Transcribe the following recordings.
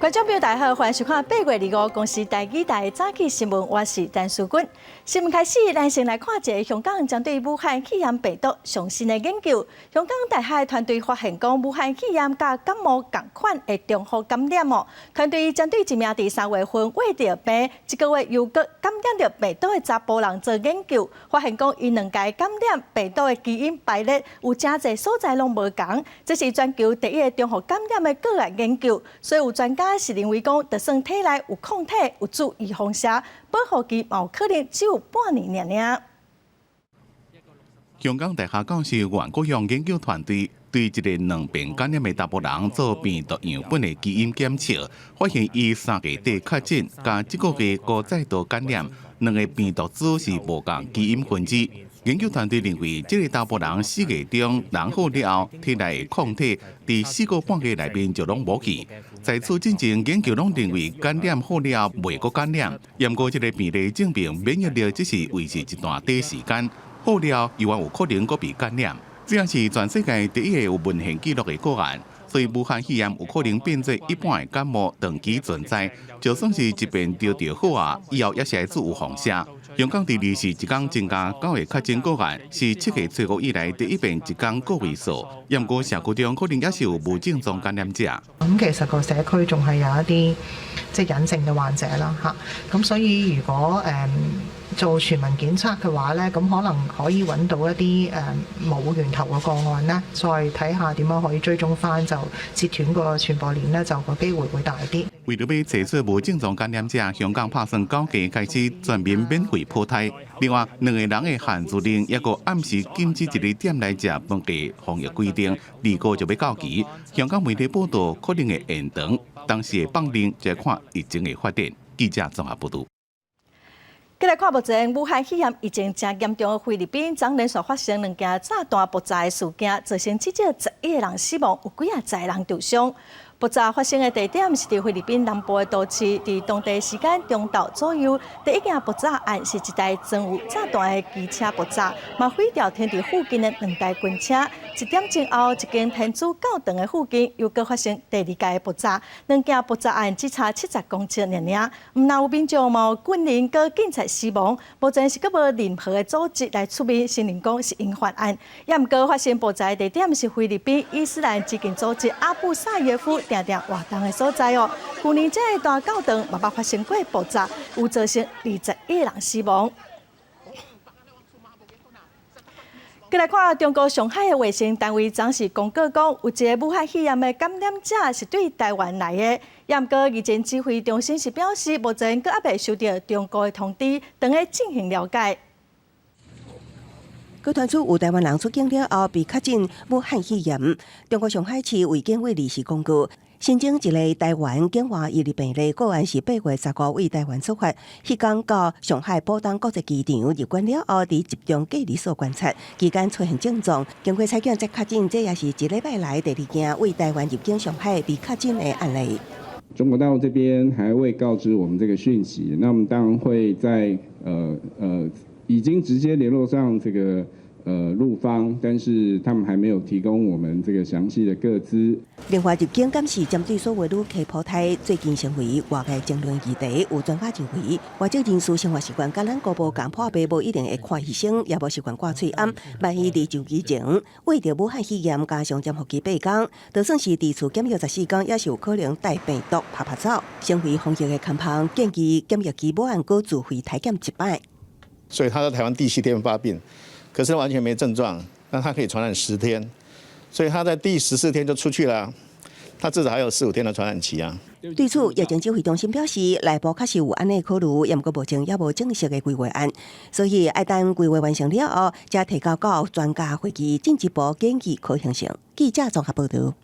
觀眾朋友大家好，歡迎收看8月25公視台語台早起新聞，我是陳淑君。新聞開始，咱先來看一个香港針對武漢肺炎病毒上新的研究。香港大學團隊發現講，武漢肺炎佮感冒仝款會重複感染哦。團隊針對一名佇3月份患著病，一個月又閣感染著病毒的查埔人做研究，發現講𪜶兩家感染病毒的基因排列有誠濟所在攏無仝，這是全球第一个重複感染的個案研究。所以有專家是認為講，就算體內有抗體有注預防射，保護期嘛有可能只有半年爾爾。香港大學教授袁國勇研究團隊對一个兩遍感染的查埔人做病毒樣本的基因檢測，發現伊3月底確診，佮這個月閣再度感染，兩个病毒株是無仝基因分子。研究團隊認為，這个查埔人4月中染好了後，體內抗體佇4個半月內面就攏無去。在此進前研究攏認為感染好了後袂閣感染，毋過這个病例證明免疫力只是維持一段短時間，好了猶原有可能閣被感染。這也是全世界第一个有文獻記錄的個案，所以武漢肺炎有可能變做一般的感冒長期存在，就算是一遍著著好啊，以後也是愛注預防射。香港佇21天增加九个確診個案，是7月初五以來第一遍一天個位數。毋過社區中可能也是有無症狀感染者。咁其實個社區仲係有一啲即係隱性嘅患者啦，嚇。咁所以如果做全民檢測嘅話咧，咁可能可以揾到一啲冇源頭嘅個案咧，再睇下點樣可以追蹤翻，就切斷個傳播鏈咧，就個機會會大啲。為著欲找出無症狀感染者，香港拍算9月開始全民免費普篩。另外，兩個人的限聚令，抑閣暗時禁止一日店內食飯的防疫規定，25就欲到期。香港媒體報道可能會延長，當時的放令就看疫情的發展。記者綜合報導。繼來看目前武漢肺炎疫情誠嚴重的菲律賓，昨連續發生兩件炸彈爆炸的事件，造成至少11個人死亡，有幾仔十人受傷。爆炸發生的地點是佇菲律賓南部的都市，佇當地時間中晝左右。第一件爆炸案是一台裝有炸彈的機車爆炸，嘛毀掉停佇附近的兩台軍車。一點鐘後，一間天主教堂的附近又閣發生第二件爆炸。兩件爆炸案只差70公尺爾爾，毋但有民眾，嘛有軍人佮警察死亡。目前是閣無任何的組織來出面承認講是𪜶犯案。也毋過發生爆炸的地點是菲律賓伊斯蘭激進組織阿布薩耶夫定定活動的所在哦。舊年這个大教堂嘛捌發生過爆炸，有造成21個人死亡。過來看中國上海的衛生單位，昨是公告講，有一个武漢肺炎的感染者是對台灣來的。也毋過，疫情指揮中心是表示，目前閣猶未收到中國的通知，正咧進行了解。閣傳出有台灣人出境了後被確診武漢肺炎。中國上海市衛健委臨時公告，新增一例台灣境外移入病例，個案是8月15對台灣出發，彼工到上海浦東國際機場入關了後，佇集中隔離所觀察期間出現症狀，經過採檢才確診，這也是一禮拜來第二件對台灣入境上海被確診的案例。中國大陸這邊還未告知我們這個訊息，那我們當然會在已經直接聯絡上這個陸方，但是他們還沒有提供我們這個詳細的個資。另外，入境監視針對所謂旅客普篩，最近成為外界爭論議題。有專家認為，外籍人士生活習慣佮咱國無仝，破病無一定會看醫生，也無習慣掛喙罨。萬一佇就醫前，患著武漢肺炎，加上潛伏期8天，就算是佇厝檢疫14天，也是有可能帶病毒趴趴走。成為防疫的牽絆，建議檢疫期無按閣自費篩檢一擺。所以他在台灣第七天發病，可是完全沒症狀，那他可以傳染10天，所以他在第14天就出去了，他至少還有四五天的傳染期啊。對此，疫情指揮中心表示，內部確實有按呢考慮，毋過目前猶無正式的規劃案，所以愛等規劃完成了後，才提交到專家會議進一步建議可行性。記者綜合報導。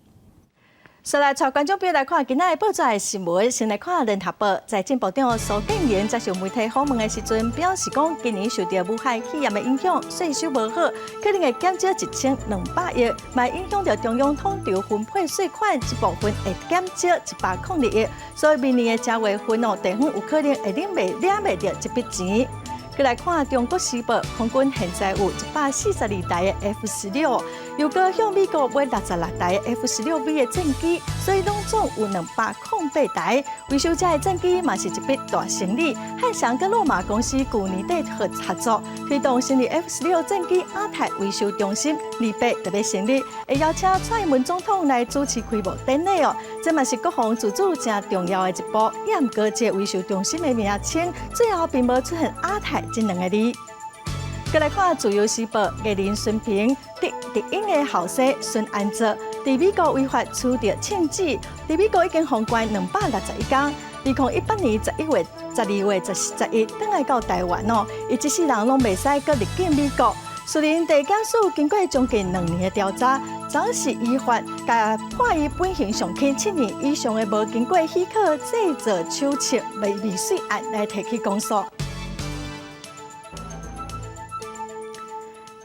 先來帶觀眾朋友來看今仔日報紙的新聞，先來看聯合報，財政部長蘇建榮接受媒體訪問的時陣，表示講，今年受著武漢肺炎的影響，稅收無好，可能會減少1200億，嘛影響著中央統籌分配稅款這部分會減少102億，所以明年的正月份哦，地方有可能會領袂領袂著這筆錢。閣來看《中國時報》，空軍現在有142台的 F-16，又閣向美國買66台 F-16V 的戰機，所以攏總有208台。維修這的戰機嘛是一筆大生意。漢翔佮洛馬公司舊年底合合作，推動成立 F-16戰機亞太維修中心，2月特別成立，會邀請蔡英文總統來主持開幕典禮哦。這嘛是國防自主誠重要的一步。也毋過，這個維修中心的名稱最後並無出現亞太這兩个字。閣來看《自由時報》，藝人孫平佇德英的後生孫安澤，佇美國違法取得槍支，佇美國已經封關261工。2018年11月、12月11日，轉來到台灣哦，伊這世人攏袂使閣入境美國。士林地檢署經過將近2年的調查，昨是依法共判伊本刑上輕7年以上的無經過許可製造手槍未遂案來提起公訴。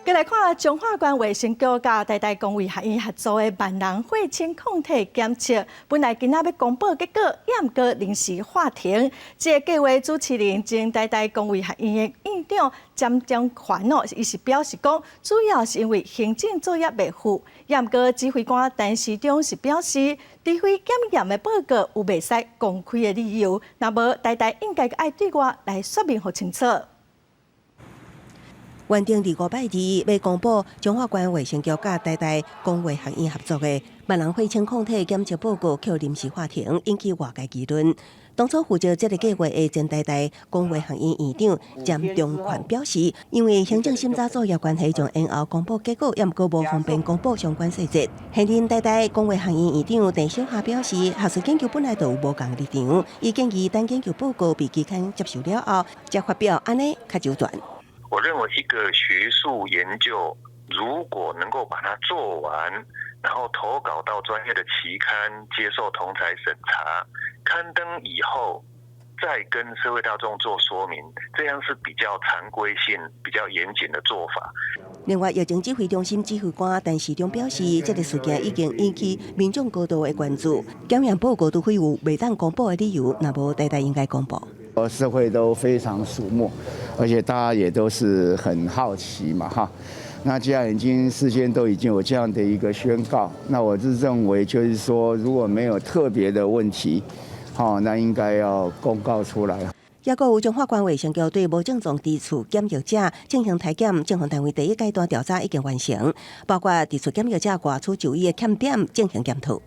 閣來看彰化縣衛生局佮台大公衛學院合作的萬人血清抗體檢測，本來今仔欲公布結果，也毋過臨時喊停。這個計畫主持人前台大公衛學院的院長詹中環哦，伊是表示講，主要是因為行政作業袂符。也毋過指揮官陳時中是表示，除非檢驗的報告有袂使公開的理由，若無台大應該愛對外來說明予清楚。原定二五拜二欲公布彰化縣衛生局佮台大公衛學院合作的萬人血清抗體檢測報告，予臨時喊停，引起外界議論。當初負責這个計畫的前台大公衛學院院長詹中權表示，因為行政審查作業關係，將延後公布結果，也毋過無方便公布相關細節。現任台大公衛學院院長鄭小霞表示，學術研究本來就有無仝立場，伊建議等研究報告被期刊接受了後，才發表，按呢較周全。我認為一個學術研究，如果能夠把它做完，然後投稿到專業的期刊，接受同儕審查，刊登以後，再跟社會大眾做說明，這樣是比較常規性、比較嚴謹的做法。另外，疫情指揮中心指揮官陳時中表示，這个事件已經引起民眾高度的關注，檢驗報告除非有袂當公布的理由，若無台大應該公布。社會都非常矚目，而且大家也都是很好奇嘛，哈。那既然已經事先都已經有這樣的一個宣告，那我是認為就是說，如果沒有特別的問題，好，那應該要公告出來。抑閣有彰化縣衛生局對無症狀佇厝檢疫者進行篩檢，政府單位第一階段調查已經完成，包括佇厝檢疫者外出就醫的欠點進行檢討。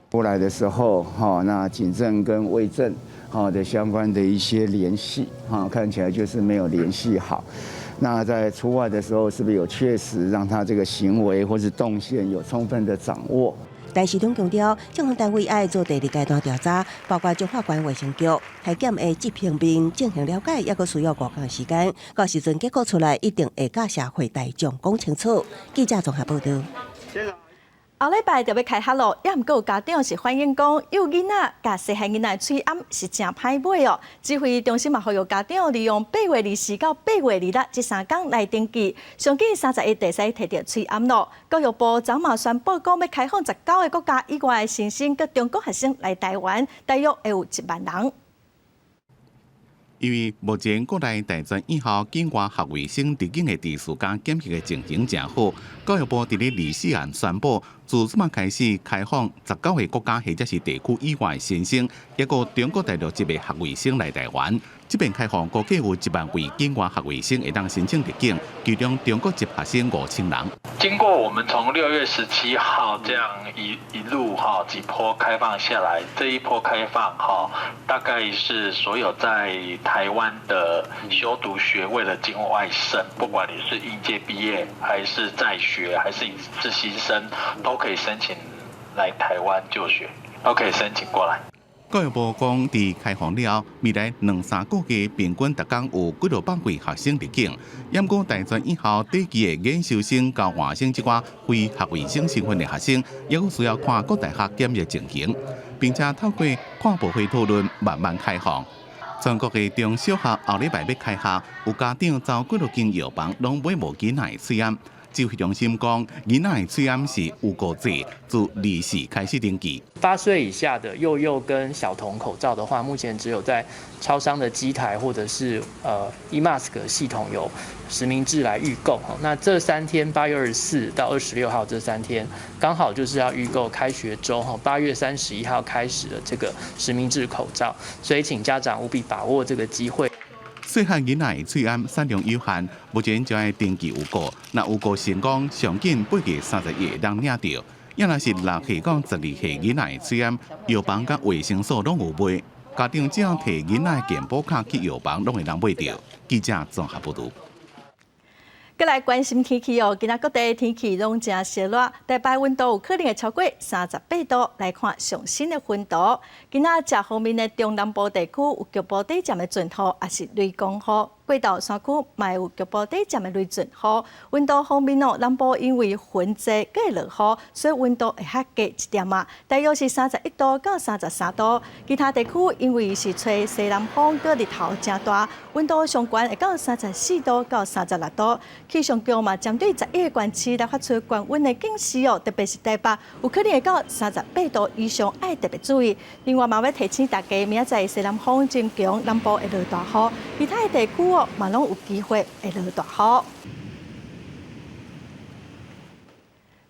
出來的時候，哈，那警政跟衛政，哈的相關的一些聯繫，哈，看起來就是沒有聯繫好。那在出外的時候，是不是有確實讓他這個行為或是動線有充分的掌握？陳時中強調，政府單位愛做第二階段調查，包括彰化縣衛生局、篩檢的執行面進行了解，抑閣需要5工時間。到時陣結果出來，一定會佮社會大眾講清楚。記者綜合報道。後禮拜就欲開學囉，也毋過有家長是反映講，幼囡仔佮細漢囡仔的喙罨是誠歹買哦。指揮中心嘛呼籲家長利用8月24到8月26這3工來登記，上緊31日會使提著喙罨囉。教育部昨嘛宣布講，欲開放19個國家以外的新生佮中國學生來台灣，大約會有1萬人。因為目前國內大專院校境外學位生入境的秩序佮檢疫的情形誠好，教育部佇咧24號宣布，自這馬開始開放19個國家或者是地區以外新生，抑閣中國大陸籍的學位生來台灣。這遍開放估計有1萬位境外學位生會當申請入境，其中中國籍學生5000人。經過我們從6月17號這樣一路哈幾波開放下來，這一波開放哈，大概是所有在台灣的修讀學位的境外生，不管你是應屆畢業，還是在學，還是是新生，都可以申請來台灣就學，都可以申請過來。教育部講，佇開放了後，未來兩三個月平均逐工有幾落百位學生入境。毋過大專院校短期的研修生、交換生這寡非學位生身份的學生，抑閣需要看各大學檢疫情形，並且透過跨部會討論，慢慢開放。全國的中小學後禮拜欲開學，有家長走幾落間藥房，攏買無囡仔的喙罨。指揮中心講，囡仔的喙罨是預購制，自24開始登記。 8歲以下的幼幼跟小童口罩的話，目前只有在超商的機台或者是eMask 系統有實名制來預購。那這三天，8月24到26號這三天，剛好就是要預購開學週哈，8月31號開始的這個實名制口罩，所以請家長務必把握這個機會。細漢囡仔的喙罨產量有限，目前就愛登記預購。若預購成功，上緊8月31會當領著。抑若是6歲到12歲囡仔的喙罨，藥房佮衛生所攏有賣。家長只要提囡仔健保卡去藥房，攏會當買著。記者綜合報導。閣來關心天氣哦，今仔各地天氣攏誠燒熱，台北溫度有可能會超過38度。來看上新的溫度，今仔食方面的中南部地區有局部短暫的陣雨，抑是雷公雨。過頭山區嘛會有局部短暫的雷陣雨。溫度方面哦，南部因為雲濟閣會落雨，所以溫度會較低一點仔，大約是31度到33度。其他地區因為是吹西南風，閣日頭誠大，溫度上懸會到34度到36度。氣象局嘛針對11個縣市來發出高溫的警示哦，特別是台北有可能會到38度以上，愛特別注意。另外嘛，欲提醒大家，明仔載西南風增強，南部會落大雨，其他的地區哦嘛攏有機會會落大雨。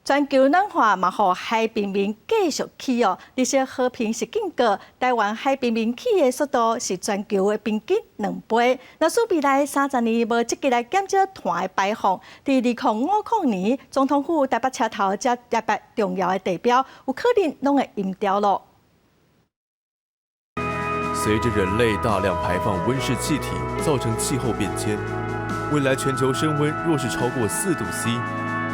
全球暖化嘛，予海平面繼續起哦。綠色和平是警告，台灣海平面起的速度是全球的平均2倍。若使未來30年無積極來減少碳的排放，佇2050年，總統府、台北車頭這台北重要的地標，有可能攏會淹掉囉。隨着人類大量排放溫室氣體，造成氣候變遷，未來全球升溫若是超過4度C，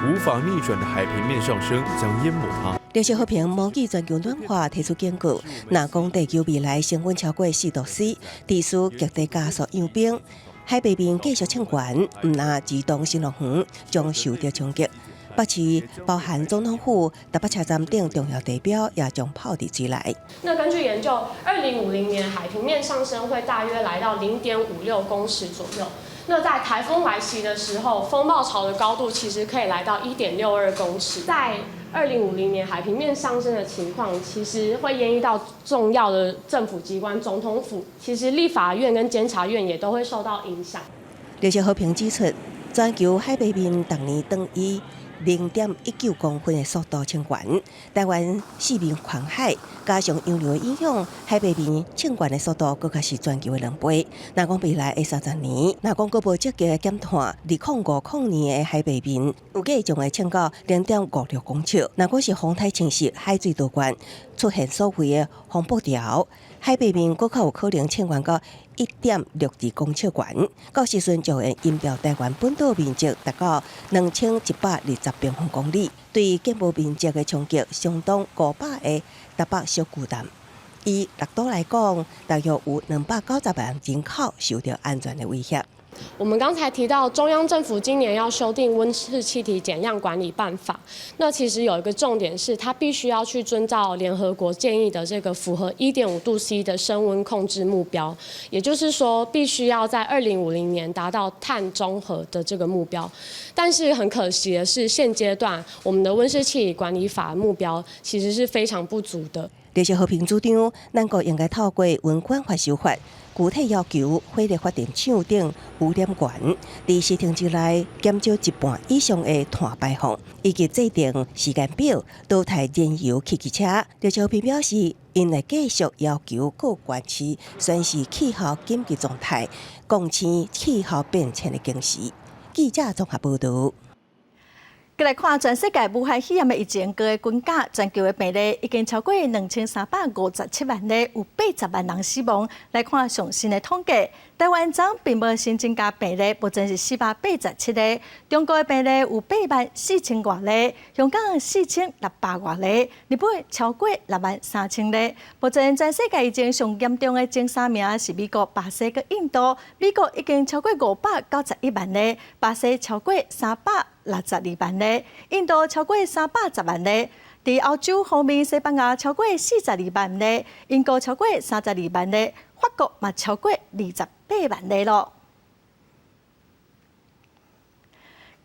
無法逆轉的海平面上升將淹沒它。綠色和平模擬全球暖化提出警告，若講地球未來升溫超過4度C，持續極地加速融冰，海平面繼續升懸，毋但兒童新樂園將受著衝擊。北市包含總統府、台北車站等重要地標也將泡佇水內。那根據研究，2050年海平面上升會大約來到0.56公尺左右。那在颱風來襲的時候，風暴潮的高度其實可以來到1.62公尺。在2050年海平面上升的情況，其實會淹到重要的政府機關，總統府，其實立法院跟監察院也都會受到影響。綠色和平指出，全球海平面逐年當以0.19公分的速度升懸，台灣四面環海，加上洋流的影響，海平面升懸的速度閣較是全球的2倍。若講未來的三十年，若講閣無積極的減碳，2050年的海平面預計將會升到0.56公尺。若講是風颱侵襲，海水倒灌，出現所謂的風暴潮，海平面閣較有可能升懸到1.62公尺懸，到時陣就會淹掉台灣本島面積達到2120平方公里，對建築面積的衝擊相當500個台北小巨蛋。以六都來講，大約有290萬人口受著安全的威脅。我們剛才提到，中央政府今年要修訂溫室氣體減量管理辦法，那其實有一個重點是，它必須要去遵照聯合國建議的這個符合1.5度 C 的升溫控制目標，也就是說，必須要在2050年達到碳中和的這個目標。但是很可惜的是，現階段我們的溫室氣體管理法目標其實是非常不足的。綠色和平主張，咱國應該透過溫管法修法，具體要求火力發電廠等污染源，佇十天之內減少一半以上的碳排放，以及制定時間表，淘汰燃油汽機車。綠色和平表示，𪜶會繼續要求各縣市宣示氣候緊急狀態，貢獻氣候變遷的警示。記者綜合報導。閣來看全世界武漢肺炎的疫情閣會增加，全球的病例已經超過2357萬例，有80萬人死亡。來看上新的統計，台灣昨昏並無新增加病例，目前是487例。中國的病例有8萬4千外例，香港4600外例，日本超過6萬3千例。目前全世界疫情上嚴重的前三名是美國、巴西佮印度。美國已經超過591萬例，巴西超過362萬例，印度超過310萬例。佇歐洲方面，西班牙超過42萬例，英國超過32萬例，法國嘛超過28萬例囉。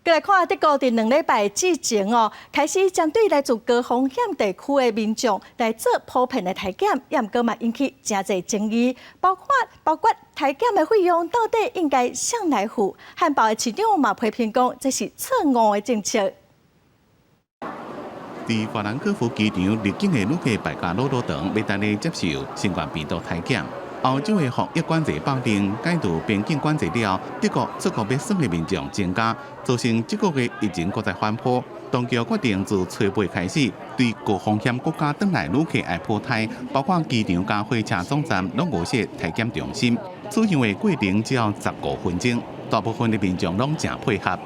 過來看德國佇2禮拜之前哦，開始針對來自高風險地區的民眾來做普遍的體檢，也毋過嘛引起誠濟爭議，包括體檢的費用到底應該誰來付？漢堡的市長嘛批評講，這是錯誤的政策。佇法蘭克福機場入境的旅客排甲老老長，欲等咧接受新冠病毒體檢。歐洲的防疫管制綁定解除邊境管制了，德國出國欲耍的民眾增加，造成這個月疫情閣再反撲。當局決定自初八開始，對高風險國家轉來旅客愛普篩，包括機場佮火車總站攏有設體檢中心。使用的過程只要15分鐘，大部分的民眾攏誠配合。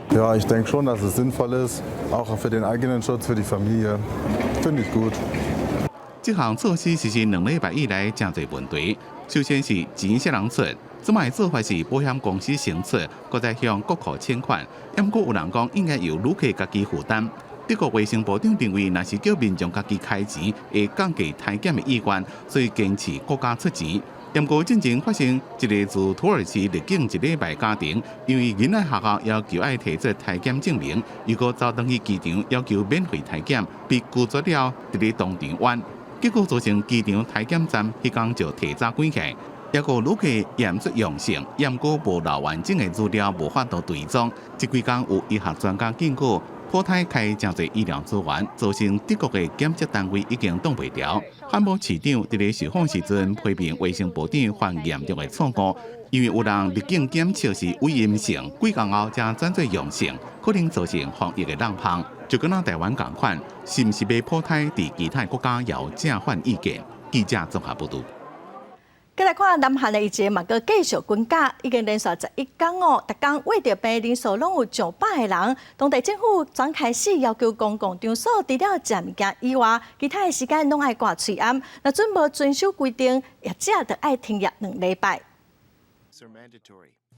Ja, ich denke schon, dass es sinnvoll ist, auch für den eigenen Schutz, für die Familie. Finde ich gut. 這項措施實施2禮拜以來，誠濟問題。首先是錢誰人出，這擺做法是保險公司先出，閣再向國庫請款。毋過有人講應該由旅客家己負擔。德國衛生部長認為，若是叫民眾家己開錢，會降低體檢的意願，所以堅持國家出錢。毋過進前發生一個自土耳其入境一禮拜家庭，因為囡仔學校要求愛提出體檢證明，又閣走轉去機場要求免費體檢，被拒絕了，佇咧當場冤。結果造成機場體檢站彼工就提早關起，抑閣旅客驗出陽性，毋過無留完整的資料，無法度追蹤。這幾工有醫學專家警告，普篩開誠濟醫療資源，造成德國的檢測單位已經擋袂牢。漢堡市長佇咧受訪時陣批評衛生部長犯嚴重的錯誤，因為有人入境檢測是偽陰性，幾工後才轉做陽性，可能造成防疫的漏縫。就敢若台灣仝款，是毋是欲普篩？佇其他國家有正反意見。記者綜合報導。過來看南韓的疫情嘛，閣繼續滾加，已經連續11工哦，逐工穢著病人數攏有上百個人。當地政府昨開始要求公共場所除了食物件以外，其他的時間攏愛掛喙罨。若準無遵守規定，業者就愛停業2禮拜。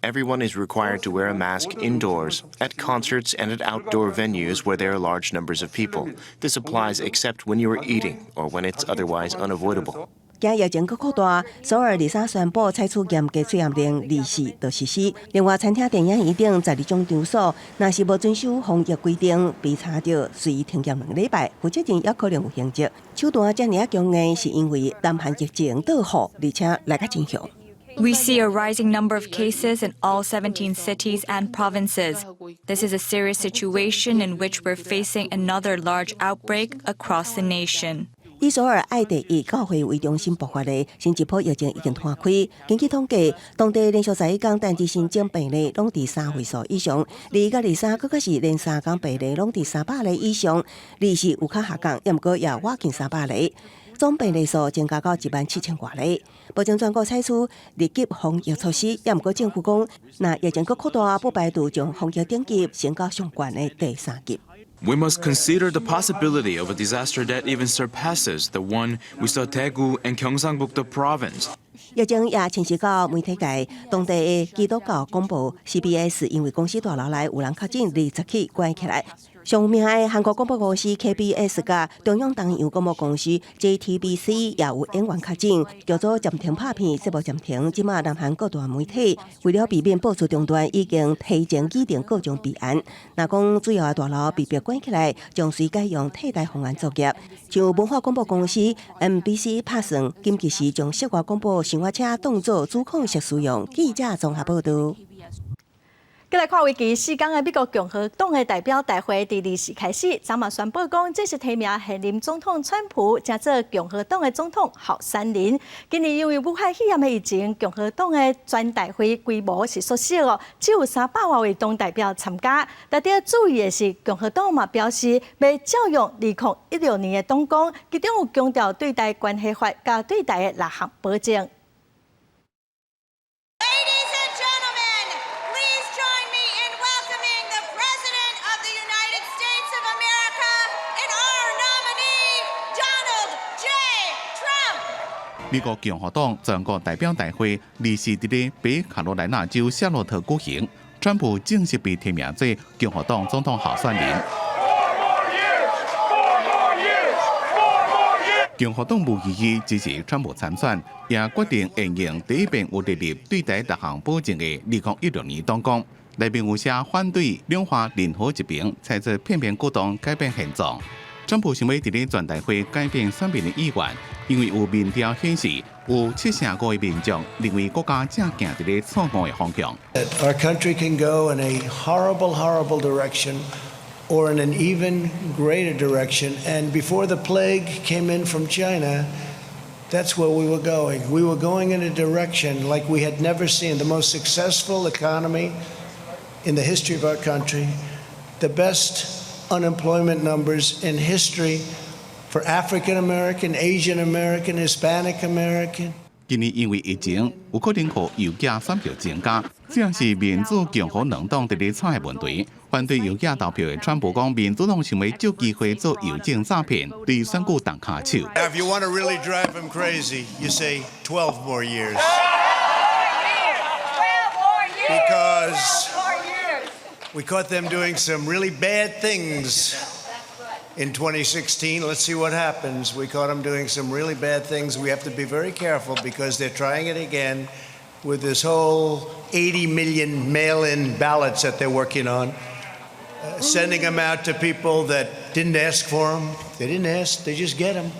Everyone is required to wear a mask indoors, at concerts, and at outdoor venues where there are large numbers of people. This applies except when you are eating or when it's otherwise unavoidable. 驚疫情閣擴大，首爾23宣布採取嚴格喙罨令，24就實施。另外，餐廳、電影院等12種場所，若是無遵守防疫規定，被查著隨停業2禮拜，負責任也可能有刑責。手段遮爾仔強硬，是因為南韓疫情倒數，而且來甲真兇。 We see a rising number of cases in all 17 cities and provinces. This is a serious situation in which we're facing another large outbreak across the nation. 以首爾愛第一教會為中心爆發的新一波疫情已經拖開。根據統計，當地連續11工單日新增病例攏佇三位數以上，22佮23閣較是連3工病例攏佇300例以上，24有較下降，毋過也倚近300例。總病例數增加到1萬7千外例。目前全國採取二級防疫措施，也毋過政府講，若疫情閣擴大，不排除將防疫等級升到上懸的第三級。 We must consider the possibility of a disaster that even surpasses the one we saw Daegu and Gyeongsangbuk-do province. 疫情也侵襲到媒體界，當地的基督教廣播 CBS 因為公司大樓內有人確診20起關起來。上有名的韓國廣播公司 KBS 佮中央東洋廣播公司 JTBC 也有演員確診，劇組暫停拍片，節目暫停。這馬南韓各大媒體為了避免播出中斷，已經提前擬定各種備案。若講主要的大樓被迫關起來，將隨改用替代方案作業。像文化廣播公司 MBC 拍算緊急時將室外廣播生活車當作主控室使用。記者綜合報導。過來看為期四工的美國共和黨的代表大會，佇24開始，昨嘛宣布講正式提名現任總統川普，成做共和黨的總統候選人。今年因為武漢肺炎的疫情，共和黨的全代會規模是縮小哦，只有300外位黨代表參加。值得注意的是，共和黨嘛表示欲照用2016年的黨綱，其中有強調對台關係法佮對台的六項保證。 Ladies and gentlemen, please join me in welcoming the President of the United States of America and our nominee, Donald J. Trump. 美國共和黨全國代表大會24佇咧北卡羅來納州夏洛特舉行，川普正式被提名做共和黨總統候選人。共和黨無異議支持川普參選，也決定沿用第一遍有列入對台六項保證的2016年黨綱。內面有寫反對兩岸任何一邊採取片面舉動改變現狀。川普想欲佇咧全代會改變選民的意願，因為有民調顯示有75%的民眾認為國家正行佇咧錯誤的方向。 Our country can go in a horrible, horrible direction or in an even greater direction. And before the plague came in from China, that's where we were going. We were going in a direction like we had never seen. The most successful economy in the history of our country, the best unemployment numbers in history for African American, Asian American, Hispanic American. 今年因為疫情，有可能予油價選票增加，這是民主共和兩黨佇咧吵的問題。反對油價投票的川普講，民主黨想欲藉機會做郵政詐騙，對選舉動跤手。 If you want to really drive them crazy, you say 12 more years. Because we caught them doing some really bad things in 2016. Let's see what happens. We caught them doing some really bad things. We have to be very careful because they're trying it again with this whole 80 million mail in ballots that they're working on, sending them out to people that didn't ask for them. They didn't ask, they just get them.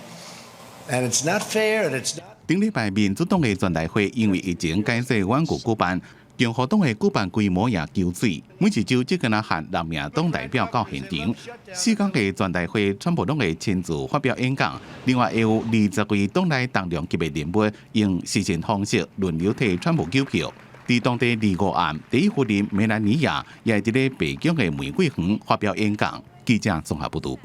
And it's not fair and it's not. 頂禮拜民主黨的全代會因為疫情改做遠距舉辦，共和黨的舉辦規模也縮水，每一州只敢若限六名黨代表到現場。4天的全代會，川普攏會親自發表演講，另外會有20位黨內重量級的人物用視訊方式輪流替川普糾票。佇當地25暗，第一夫人梅蘭妮亞也佇咧白宮的玫瑰園發表演講。記者綜合報導。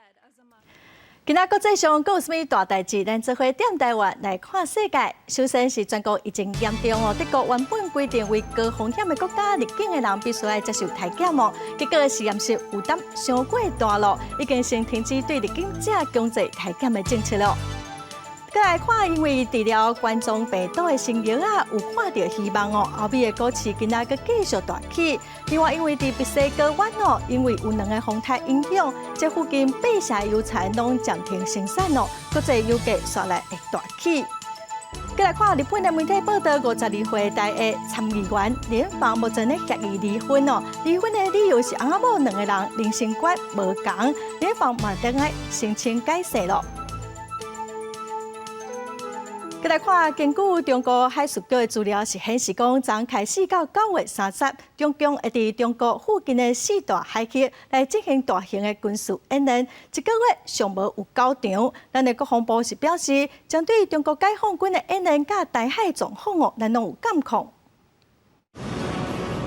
今仔國際上閣有啥物大代誌？咱做伙踮台灣來看世界。首先是全國疫情嚴重哦，德國原本規定為高風險的國家入境的人必須愛接受體檢哦，結果實驗室負擔傷過大咯，已經先停止對入境者強制體檢的政策了。閣來看，因為治療冠狀病毒的新藥仔，有看著希望哦。歐美的股市今仔閣繼續大起。另外，因為佇墨西哥灣哦，因為有兩个風颱影響，這附近八成油田攏暫停生產哦，國際油價煞來會大起。閣來看日本的媒體報道，52歲台裔參議員蓮舫目前咧協議離婚哦，離婚的理由是翁仔某兩个人人生觀無仝，蓮舫嘛當愛申請解散咯。閣來看，根據中國海事局的資料是顯示講，從開始到9月30，中共會佇中國附近的四大海域來進行大型的軍事演練，一個月上無有九場。咱的國防部是表示，針對中國解放軍的演練佮台海狀況哦，咱攏有監控。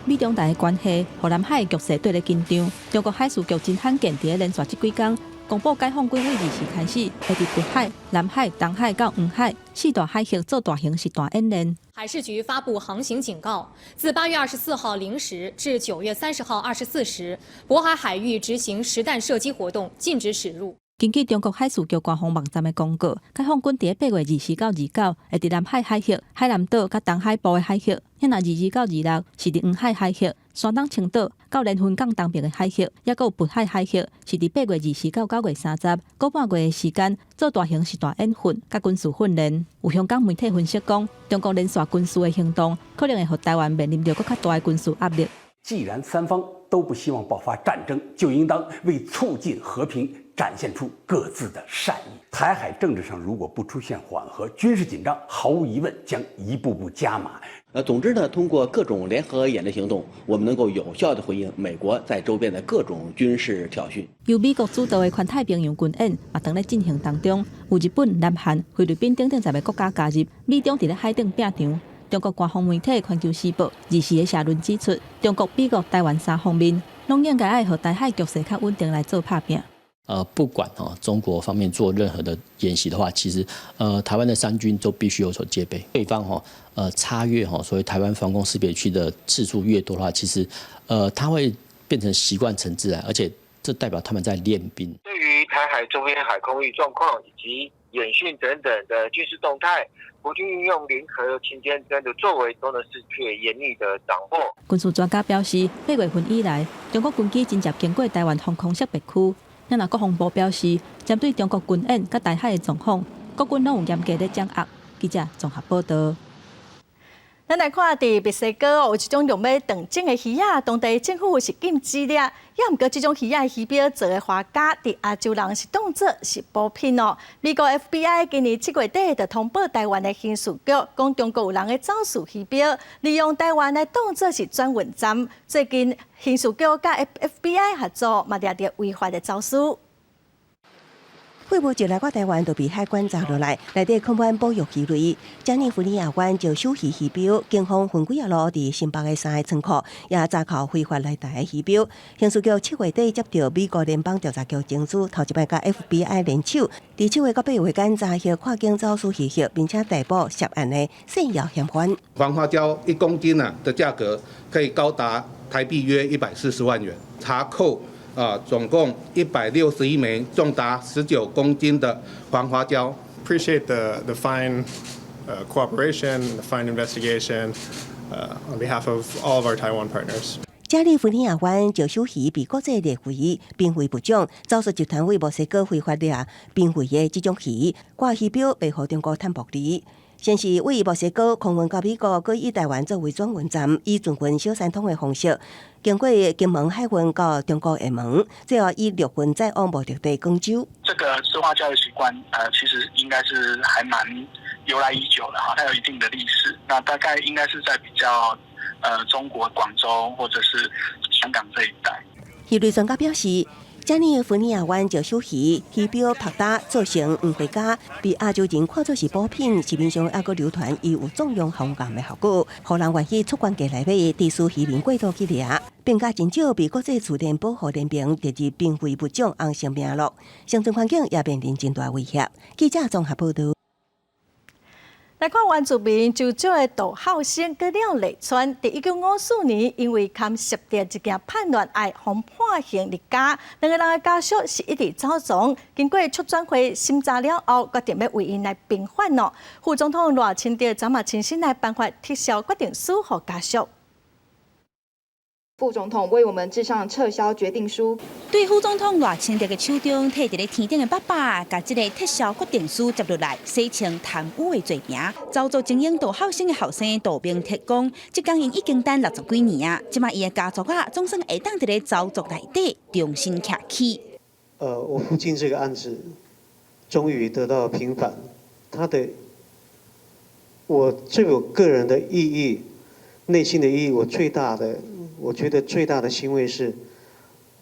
美中台的關係，予南海局勢綴咧緊張。中國海事局真罕見佇咧連續這幾工公布解放軍對24開始，會佇北海、南海、東海佮黃海四大海域做大型實彈演練。海事局發布航行警告，自8月24號0時至9月30號24時，渤海海域執行實彈射擊活動，禁止駛入。根據中國海事局官方網站的公告，解放軍佇咧8月24到29，會佇南海海域、海南島佮東海部的海域；遐若22到26是佇黃海海域、山東青島到連雲港東邊的海域，抑閣有渤海海域，是佇8月24到9月30，個半月的時間做大型實彈演訓佮軍事訓練。有香港媒體分析講，中國連續軍事的行動，可能會予台灣面臨著閣較大的軍事壓力。既然三方都不希望爆發戰爭，就應當為促進和平展現出各自的善意。台海政治上如果不出現緩和，軍事緊張毫無疑問將一步步加碼。總之呢，通過各種聯合演練行動，我們能夠有效地回應美國在周邊的各種軍事挑釁。由美國主導的環太平洋軍演嘛，當咧進行當中，有日本、南韓、菲律賓等等10個國家加入，美中佇咧海頂拚場。中國官方媒體《環球時報》24的社論指出，中國、美國、台灣三方面攏應該愛予台海局勢較穩定來做拍拚。不管哦，中國方面做任何的演習的話，其實台灣的三軍都必須有所戒備。對方哈插越哈所謂台灣防空識別區的次數越多的話，其實他會變成習慣成自然，而且這代表他們在練兵。對於台海周邊海空域狀況以及演訓等等的軍事動態，國軍運用聯合勤監偵的作為，都能是卻嚴密的掌握。軍事專家表示，8月份以來，中國軍機真濟經過台灣防空識別區。咱國防部表示，針對中國軍演佮台海的狀況，國軍攏有嚴格咧掌握。記者綜合報道。咱來看佇墨西哥哦，有一種用欲斷種的魚仔，當地政府是禁止掠，也毋過這種魚仔的魚鰾做的花膠，佇亞洲人是當做是補品哦。美國 FBI 今年7月底就通報臺灣的刑事局，講中國有人咧走私魚鰾，利用臺灣來當做是轉運站。最近刑事局佮 FBI 合作，嘛掠著違法的走私。貨物一來到臺灣，就被海關查落來，內底囥滿保育魚類。加利福尼亞灣石首魚魚鰾，警方分幾仔路佇新北的三个倉庫，也查扣非法來台的魚鰾。刑事局7月底接著美國聯邦調查局情資，頭一擺佮 FBI 聯手，佇7月到8月間查獲跨境走私魚肉，並且逮捕涉案的制藥嫌犯。黃花膠1公斤啊的價格可以高達台幣約140萬元，查扣。啊，總共161枚重達19公斤的黃花膠。 Appreciate the fine cooperation, the fine investigation on behalf of all of our Taiwan partners. 加利福尼亞灣石首魚被國際列為瀕危物種，走私集團為墨西哥非法掠瀕危的這種魚，掛魚鰾賣予中國趁薄利。先是位於墨西哥空運到美國，閣以臺灣作為轉運站，以船運小三通的方式，經過金門海運到中國廈門，最後以陸運載往目的地廣州。這個吃花膠的習慣，其實應該是還蠻由來已久的哈，它有一定的歷史。那大概應該是在比較，中國廣州或者是香港這一帶。魚類專家表示，加利福尼亞灣石首魚魚鰾曝焦做成黃花膠，被亞洲人看作是補品，市面上猶閣流傳伊有壯陽防癌的效果，予人願意出懸價來買，致使漁民過度去掠，變甲真少被國際自然保護聯盟列入瀕危物種紅色名錄，生存環境也面臨真大威脅。記者綜合報導。來看原住民鄒族的杜孝生佮廖麗川，佇1954年因為牽涉著一件叛亂案，予判刑入監。兩个人的家屬是一直走傱，經過促轉會審查了後，決定欲為𪜶來平反哦。副總統賴清德昨嘛親身來頒發撤銷決定書予家屬。副總統為我們致上撤銷決定書。對副總統賴清德的手中，提佇咧天頂的爸爸，共這个撤銷決定書接落來，洗清貪污的罪名。鄒族精英杜孝生的後生杜明哲講，這工𪜶已經等60幾年啊，這馬伊的家族啊，總算會當佇咧鄒族內底重新徛起。我父親這個案子終於得到平反，他的我最有個人的意義，內心的意義，我最大的。我覺得最大的欣慰是，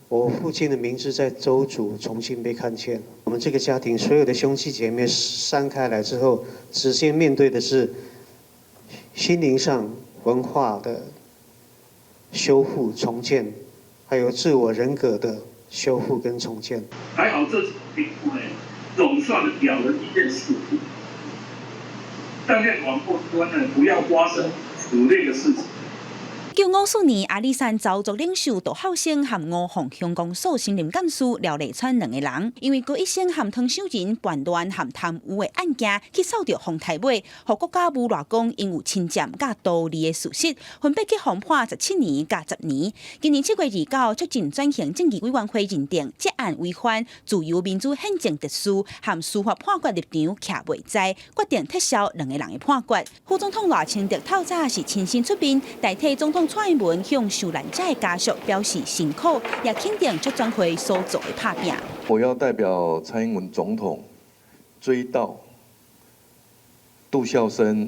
我父親的名字在鄒族重新被看見。我們這個家庭所有的兄弟姐妹散開來之後，直接面對的是心靈上文化的修復重建，還有自我人格的修復跟重建。還好這次評估呢，總算了了一件事。但願往後端呢，不要發生此類的事情。1954年，阿里山鄒族領袖杜孝生和吳鳳鄉公所新任幹事廖麗川兩个人，因為高一生和湯守仁叛亂和貪污的案件，去掃著風颱尾，予國家誣賴講𪜶有侵佔佮圖利的事實，分別去予判17年佮10年。今年7月29，促進轉型正義委員會認定這案違反自由民主憲政秩序和司法判決立場，徛袂在，決定撤銷兩个人的判決。副總統賴清德透早是親身出面，代替總統蔡英文向受難者的家屬表示辛苦，也肯定促轉會所做的拍拚。我要代表蔡英文總統追悼杜孝生、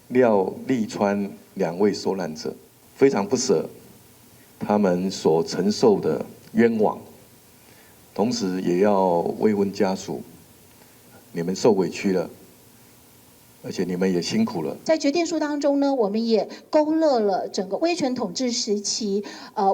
廖麗川兩位受難者，非常不捨他們所承受的冤枉，同時也要慰問家屬，你們受委屈了。而且你們也辛苦了。在決定書當中呢，我們也勾勒了整個威權統治時期，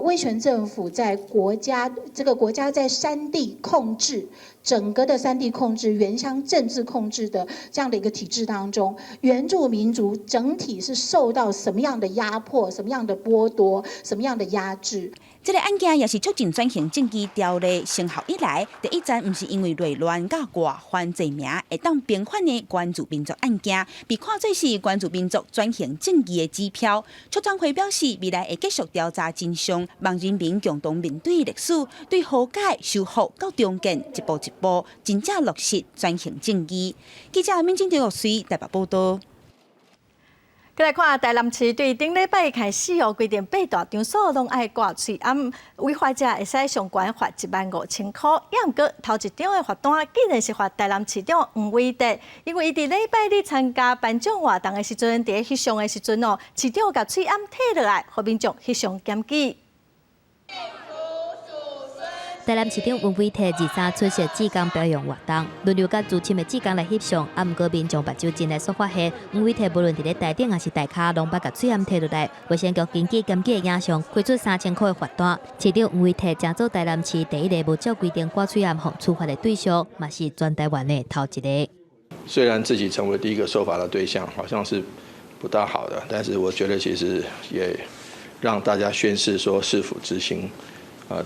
威權政府在國家這個國家在山地控制整個的山地控制、原鄉政治控制的這樣的一個體制當中，原住民族整體是受到什麼樣的壓迫、什麼樣的剝奪、什麼樣的壓制？這个案件也是促進轉型正義條例生效以來，第一件毋是因為內亂佮外患罪名會當平反的原住民族案件，被看做是原住民族轉型正義的指標。促轉會表示，未來會繼續調查真相，望人民共同面對歷史，對和解、修復到重建，一步一步真正落實轉型正義。記者民進張玉穗台北報道。閣來看台南市對頂禮拜開始哦，規定八大場所攏愛掛喙罨，違法者會使上懸罰15,000箍。猶毋過頭一張的罰單，竟然是罰台南市長黃偉哲，因為伊佇禮拜日參加頒獎活動的時陣，佇咧翕相的時陣哦，市長共喙罨提落來，予民眾翕相檢舉。台南市長黃偉哲23出席志工表揚活動，輪流佮資深的志工來翕相，啊，毋過民眾目睭真來煞發現，黃偉哲無論佇咧台頂抑是台跤，攏捌共喙罨提落來。衛生局根據檢舉的影像，開出3000箍的罰單。市長黃偉哲成做台南市第一个無照規定掛喙罨予處罰的對象，嘛是全台灣的頭一个。雖然自己成為第一個受罰的對象，好像是不大好的，但是我覺得其實也讓大家宣示說市府執行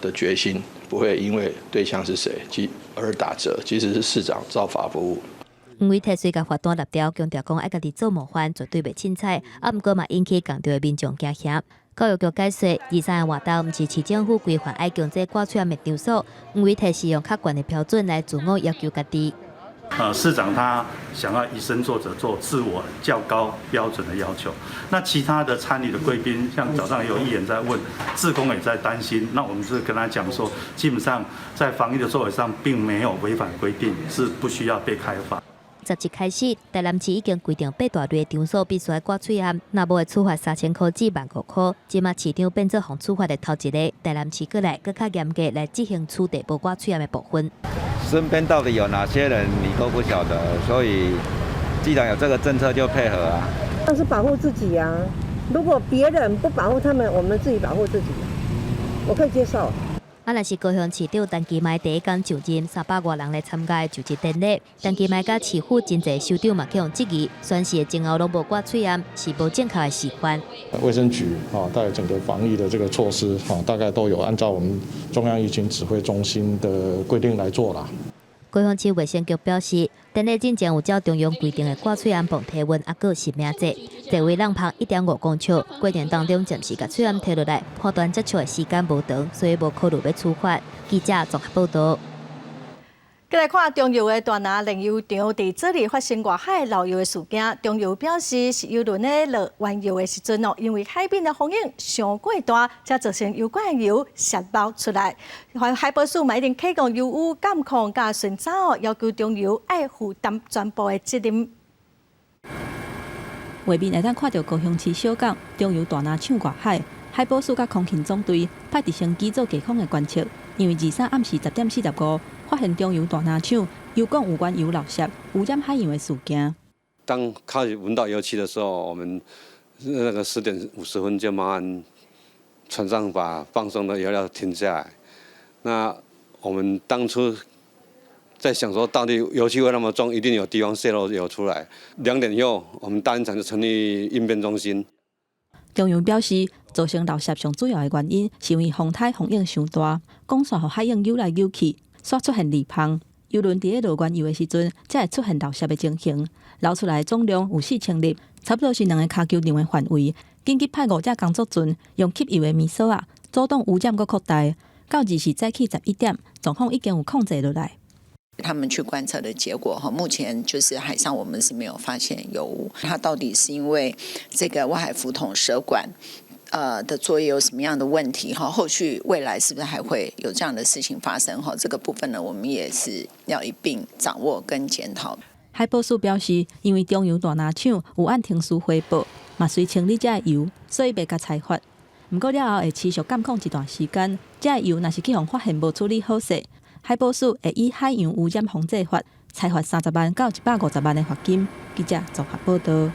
的決心，不會因為對象是誰而打折，即使是市長照法服務。黃偉哲雖共罰單立掉，強調講愛家己做模範，絕對袂凊彩。啊，毋過嘛引起仝場的民眾驚嚇。教育局解釋，23个活動毋是市政府規範愛強制掛喙罨的場所，黃偉哲是用較懸的標準來自我要求家己。市長他想要以身作則，做自我較高標準的要求。那其他的參與的貴賓，像早上有議員在問，志工也在擔心。那我們是跟他講說，基本上在防疫的作為上，並沒有違反規定，是不需要被開罰。 10日開始，台南市已經規定八大類場所必須愛掛喙罨，若無會處罰3000箍至15,000箍。這馬市長變做予處罰的頭一个，台南市閣來閣較嚴格來執行取締無掛喙罨的部分。身邊到底有哪些人，你都不曉得，所以既然有這個政策，就配合啊。那是保護自己啊！如果別人不保護他們，我們自己保護自己，我可以接受。啊，若是高雄市長陳其邁第一工就任，300外人來參加就職典禮，陳其邁佮市府真濟首長嘛去予質疑，宣誓的前後攏無掛喙罨，是無正確的示範。衛生局啊，在整個防疫的這個措施啊，大概都有按照我們中央疫情指揮中心的規定來做啦。高雄市衛生局表示，典禮進前有照中央規定的掛喙罨磅體溫，抑閣實名制，座位櫳旁1.5公尺，過程當中暫時共喙罨提落來，判斷接觸的時間無長，所以無考慮欲處罰。記者綜合報導。閣來看中油的大林煉油廠，佇昨日發生外海漏油的事件。中油表示，是油輪咧落原油的時陣哦，因為海面的風湧傷過大，才造成油罐油洩漏出來。海保署嘛已經啟動油污監控佮巡查哦，要求中油愛負擔全部的責任。畫面會當看著高雄市小港中油大林廠外海，海保署佮空勤總隊派直升機做低空的觀測，因為23暗時10點45，發現中油大林廠油管有原油漏洩，污染海洋的事件。當開始聞到油氣的時候，我們那個10點50分就馬上船上把放送的油料停下來。那我們當初在想說，到底油氣會那麼重，一定有地方洩漏油出來。2點以後，我們大林廠就成立應變中心。中油表示，造成漏洩上主要的原因，是因為風颱風湧傷大，管線予海湧扭來扭去，煞出現裂縫。油輪佇咧落原油的時陣，才會出現漏洩的情形。流出來的總量有4000粒，差不多是兩個跤球場的範圍。緊急派五隻工作船，用吸油的物索仔，阻擋污染閣擴大。到24早起11點，狀況已經有控制落來。他們去觀測的結果哈，目前就是海上我們是沒有發現油污。它到底是因為這個外海浮筒蛇管的作業有什麼樣的問題哈？後續未來是不是還會有這樣的事情發生哈？這個部分呢，我們也是要一併掌握跟檢討。海保署表示，因為中油大林廠有按程序回報，嘛隨清理這个油，所以袂共裁罰。毋過了後會持續監控一段時間，這个油若是去予發現無處理好勢，海保署會以海洋污染防治法裁罰30萬到150萬的罰金。記者綜合報導。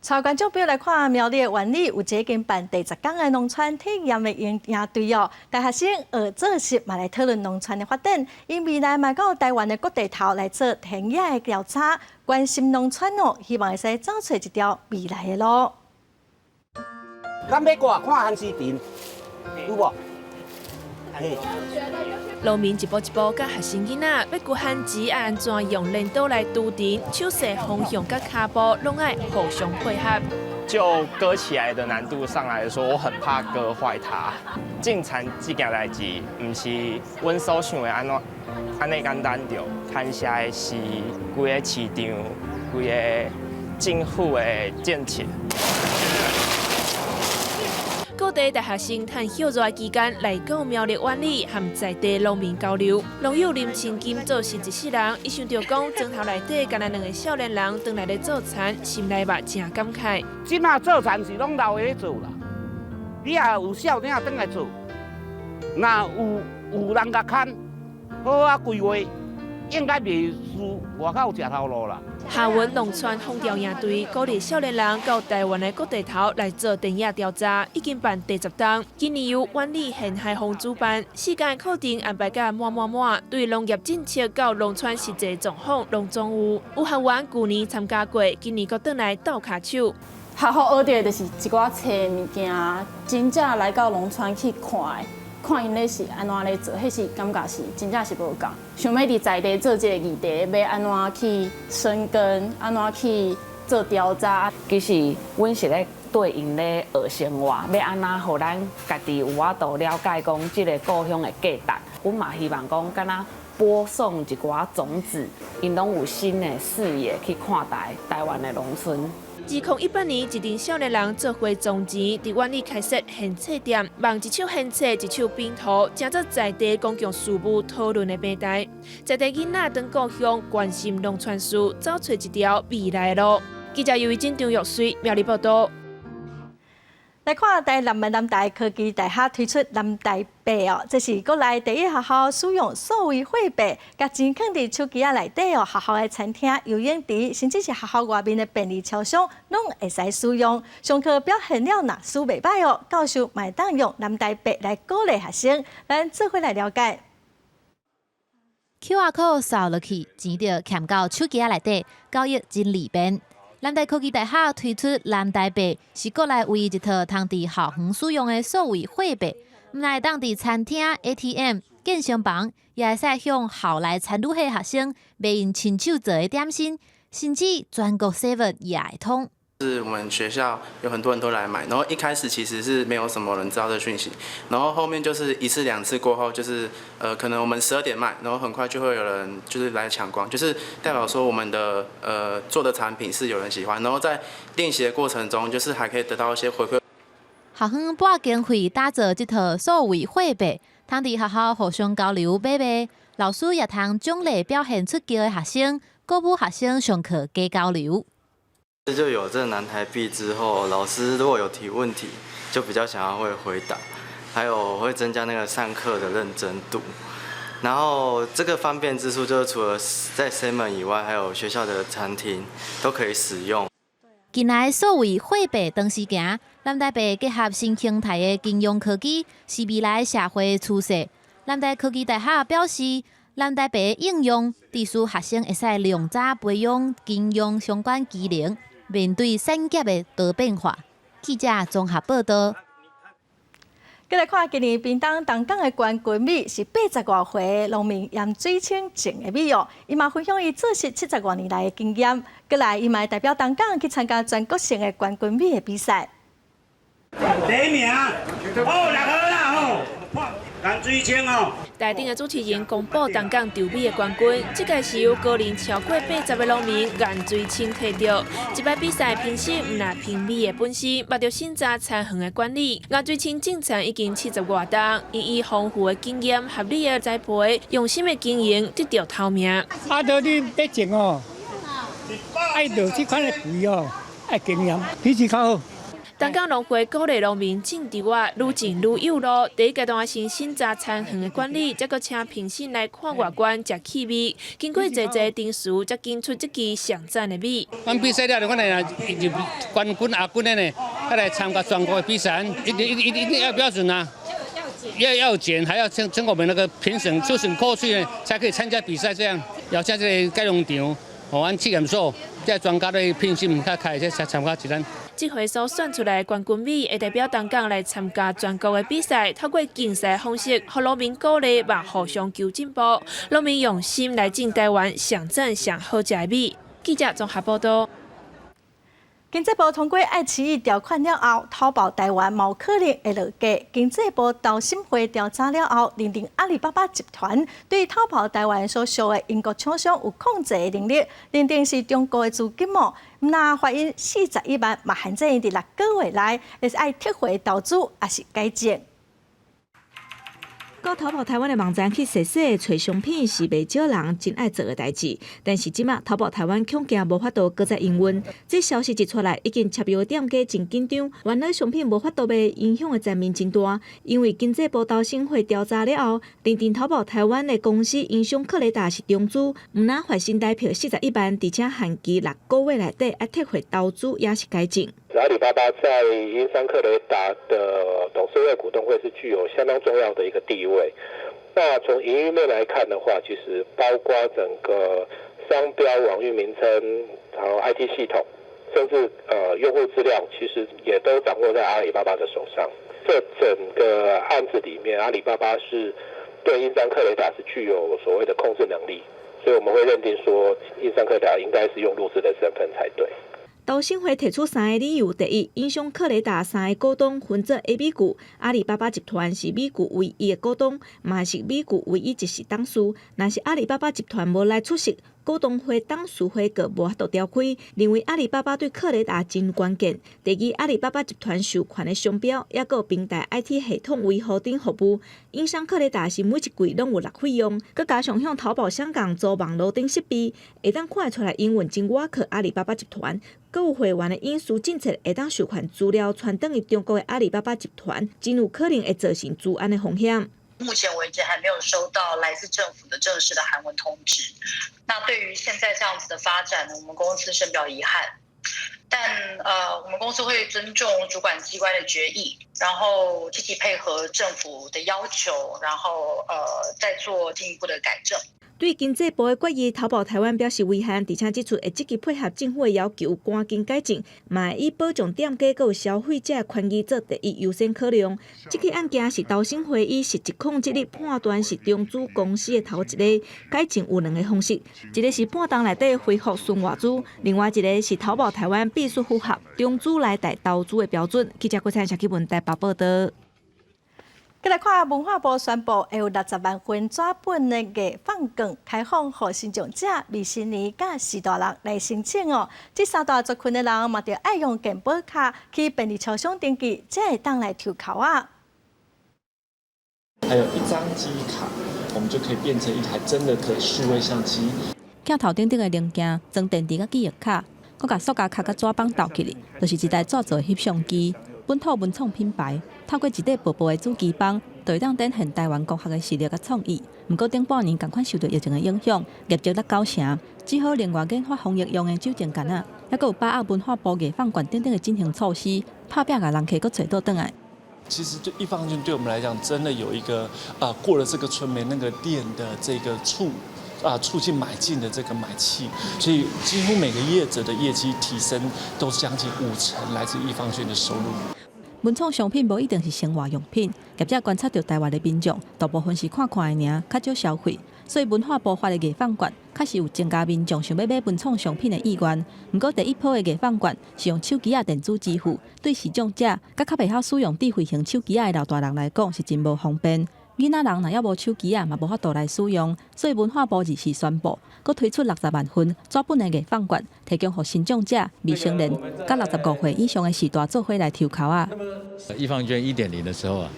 帶觀眾朋友來看苗栗的苑裡有一間辦第10講的農村體驗的營營隊哦，大學生學做事嘛來討論農村的發展，𪜶未來嘛到台灣的各地頭來做田野的調查，關心農村哦，希望會使走出一條未來的路。咱欲過看番薯田，有無？農民一步一步佮學生囡仔欲割番薯愛按怎用鐮刀來鋤田，手勢方向佮跤步攏愛互相配合。就割起來的難度上來說，我很怕割壞它。種田這件代誌，毋是阮所想的按怎按呢簡單著，牽涉的是規个市場、規个政府的政策。各地大學生趁歇熱期間來到苗栗苑裡，和在地農民交流。農友林清金做事一世人，伊想著講莊頭內底干焦兩个少年人轉來咧做田，心內嘛誠感慨。這馬做田是攏老的咧做啦，你若有少年仔轉來做，若有人共牽，好好規劃，應該袂輸外口食頭路啦。下雲農村風調營隊鼓勵少年人到台灣的各地頭來做田野調查，已經辦第十冬。今年由苑裡現海風主辦，四天課程安排甲滿滿滿，對農業政策到農村實際狀況攏總有。有學員舊年參加過，今年閣轉來鬥跤手。學校學著的就是一寡冊物件，真正來到農村去看。看𪜶咧是按怎咧做，彼是感覺是真正是無仝。想欲佇在地做這个議題，欲按怎去深耕，按怎去做調查。其實阮是咧對𪜶咧學生活，欲按怎予咱家己有法度了解講這个故鄉的價值。阮嘛希望講，敢若播送一寡種子，𪜶攏有新的視野去看待台灣的農村。2018年，一陣少年人做伙募錢，佇苑裡開設獻冊店，賣一手獻冊，一手拼圖，成做在地公共事務討論的平台。在地囡仔當故鄉，關心農村事，走揣一條未來的路。記者尤慧珍、張玉水苗栗報道。來看台南的南台科技大學推出南台幣哦，這是國內第一學校使用數位貨幣，共錢囥佇手機仔內底哦，學校的餐廳、游泳池，甚至是學校外面的便利超商，攏會使使用。上課表現了若輸袂䆀哦，教授嘛會當用南台幣來鼓勵學生。咱做伙來了解。 QR code 掃落去，錢就嵌到手機仔內底，交易真利便。南台科技大學推出南台幣，是國內唯一一套通佇校園使用的數位貨幣。毋但會當佇餐廳、ATM、健身房，也會使向校內參與的學生買𪜶親手做的點心，甚至全國 seven 也會通。是我們學校有很多人都來買，然後一開始其實是沒有什麼人知道這訊息，然後後面就是一次兩次過後，就是可能我們12點賣，然後很快就會有人就是來搶光，就是代表說我們的做的產品是有人喜歡，然後在練習的過程中，就是還可以得到一些回饋。學院撥經費打造這套數位貨幣，通佇學校互相交流買賣，老師也通獎勵表現出色的學生，鼓舞學生上課加交流。就有這南台幣之後，老師如果有提問題，就比較想要會回答，還有會增加那個上課的認真度。然後這個方便之處就是除了在 Seven 以外，還有學校的餐廳都可以使用。近來數位貨幣當時行，南台幣結合新形態的金融科技，是未來社會趨勢。南台科技大學表示，南台幣應用，致使學生會使量早培養金融相關技能。面對產業的多變化，記者綜合報道。閣來看今年屏東東港的冠軍米是80外歲農民嚴水清種的米哦，伊嘛分享伊做穡70外年來的經驗。閣來，伊嘛會代表東港去參加全國性的冠軍米的比賽。第一名，哦，六號啦吼，顏水清哦。台頂的主持人公布東港稻米的冠軍，這屆是由高齡超過80的農民顏水清提著。這擺比賽評審毋但評米的本身，嘛著審查田園的管理。顏水清種田已經70外冬，伊以豐富的經驗、合理的栽培、用心的經營，得著頭名。啊，著你欲種哦，愛著這款的肥哦，愛經驗，品質較好。東港農會鼓勵農民種稻仔，愈種愈有路。第一階段先審查田園的管理，才閣請評審來看外觀、食氣味。經過濟濟程序，才揀出這支上讚的米。阮比賽了，阮來入冠軍、亞軍的呢，再來參加全國的比賽，一定、一定、一定要標準啊！要檢，還要經過我們那個評審，初審過去呢，才可以參加比賽。這樣，要像這個改農場，哦，阮試驗所，這專家的評審較開始才參加一咱。這回所選出來的冠軍米，會代表東港來參加全國的比賽，透過競賽方式，予農民鼓勵，嘛互相求進步。農民用心來種台灣上讚上好食的米。記者綜合報道。經濟部通過愛奇藝條款了後，淘寶台灣無可能會落架。經濟部投審會調查了後，認定阿里巴巴集團對淘寶台灣所屬的英國廠商有控制的能力，認定是中國的資金網。若罰𪜶41萬，嘛限制𪜶佇6個月內會使愛撤回投資，抑是改正。到淘寶台灣的網站去踅踅揣商品是袂少人真愛做的代誌，但是這馬淘寶台灣恐驚無法度閣再營運。這消息一出來，已經簽約的店家真緊張，原來商品無法度賣，影響的層面真大。因為經濟部投審會調查了後，認定淘寶台灣的公司英商克雷達是中資，毋但罰新台幣41萬，而且限期6個月內底愛撤回投資，抑是改正。阿里巴巴在英商克雷達的董事會、股東會是具有相當重要的一個地位。那從營運面來看的話，其實包括整個商標、網域名稱，然後 IT 系統，甚至用戶資料，其實也都掌握在阿里巴巴的手上。這整個案子裡面，阿里巴巴是對英商克雷達是具有所謂的控制能力，所以我們會認定說，英商克雷達應該是用陸資的身份才對。投審會提出三個理由：第一，英商克雷達三个股東分做 A、B 股，阿里巴巴集團是美股唯一的股東，嘛是美股唯一一席董事。若是阿里巴巴集團無來出席股東會，董事會閣無法度召開，認為阿里巴巴對克雷達真關鍵。第二，阿里巴巴集團授權的商標，抑閣有平台 IT 系統維護等服務，英商克雷達是每一季攏有納費用，閣加上向淘寶香港租網路頂設備，會當看會出來營運真倚靠阿里巴巴集團。閣有會員的隱私政策會當授權資料傳轉去中國的阿里巴巴集團，真有可能會造成資安的風險。目前為止還沒有收到來自政府的正式的函文通知。那對於現在這樣子的發展呢，我們公司深表遺憾。但我們公司會尊重主管機關的決議，然後積極配合政府的要求，然後再做進一步的改正。對經濟部的決議，淘寶台灣表示遺憾，而且指出會積極配合政府的要求，趕緊改進，嘛會以保障店家閣有消費者的權益做第一優先考量。這起案件是投審會以實質控制力判斷是中資公司的頭一个。改進有兩个方式，一个是半冬內底恢復純外資，另外一个是淘寶台灣必須符合中資來台投資的標準。記者郭燦、謝啟文台北報導。閣來看文化部宣布，會有60萬份紙本的藝放券開放，予身障者、未成年佮序大人來申請哦。這三大族群的人嘛，著愛用健保卡去便利超商登記，才會當來抽鬮仔。還有一張記憶卡，我們就可以變成一台真的可數位相機。鏡頭頂頂的零件，裝電池佮記憶卡，閣共塑膠殼佮紙板鬥起來，就是一台紙做翕相機。本土文創品牌，透過一塊薄薄的紙基板，就會當展現台灣光學的實力佮創意。毋過頂半年仝款受著疫情的影響，業績落九成，只好另外研發防疫用的酒精罐仔，抑閣有把握文化部藝放券等等的振興措施，拍拚共人客閣揣倒轉來。其實對藝 FUN 券對我們來講，真的有一個過了這個村沒那個店的這個促進買進的這個買氣，所以幾乎每個業者的業績提升都將近5成來自藝 FUN 券的收入。文創商品無一定是生活用品，業者觀察著台灣的民眾，大部分是看看的爾，較少消費，所以文化部發的藝放券，確實有增加民眾想欲買文創商品的意願。毋過第一波的藝放券是用手機仔電子支付，對視障者佮較袂曉使用智慧型手機仔的老大人來講是真無方便。囡仔人若猶無手機仔，嘛無法度來使用，所以文化部二四宣布，閣推出60萬份紙本的藝放券，提供予身障者、未成年佮65歲以上的序大做伙來抽鬮仔。藝 FUN 券1.0的時候啊，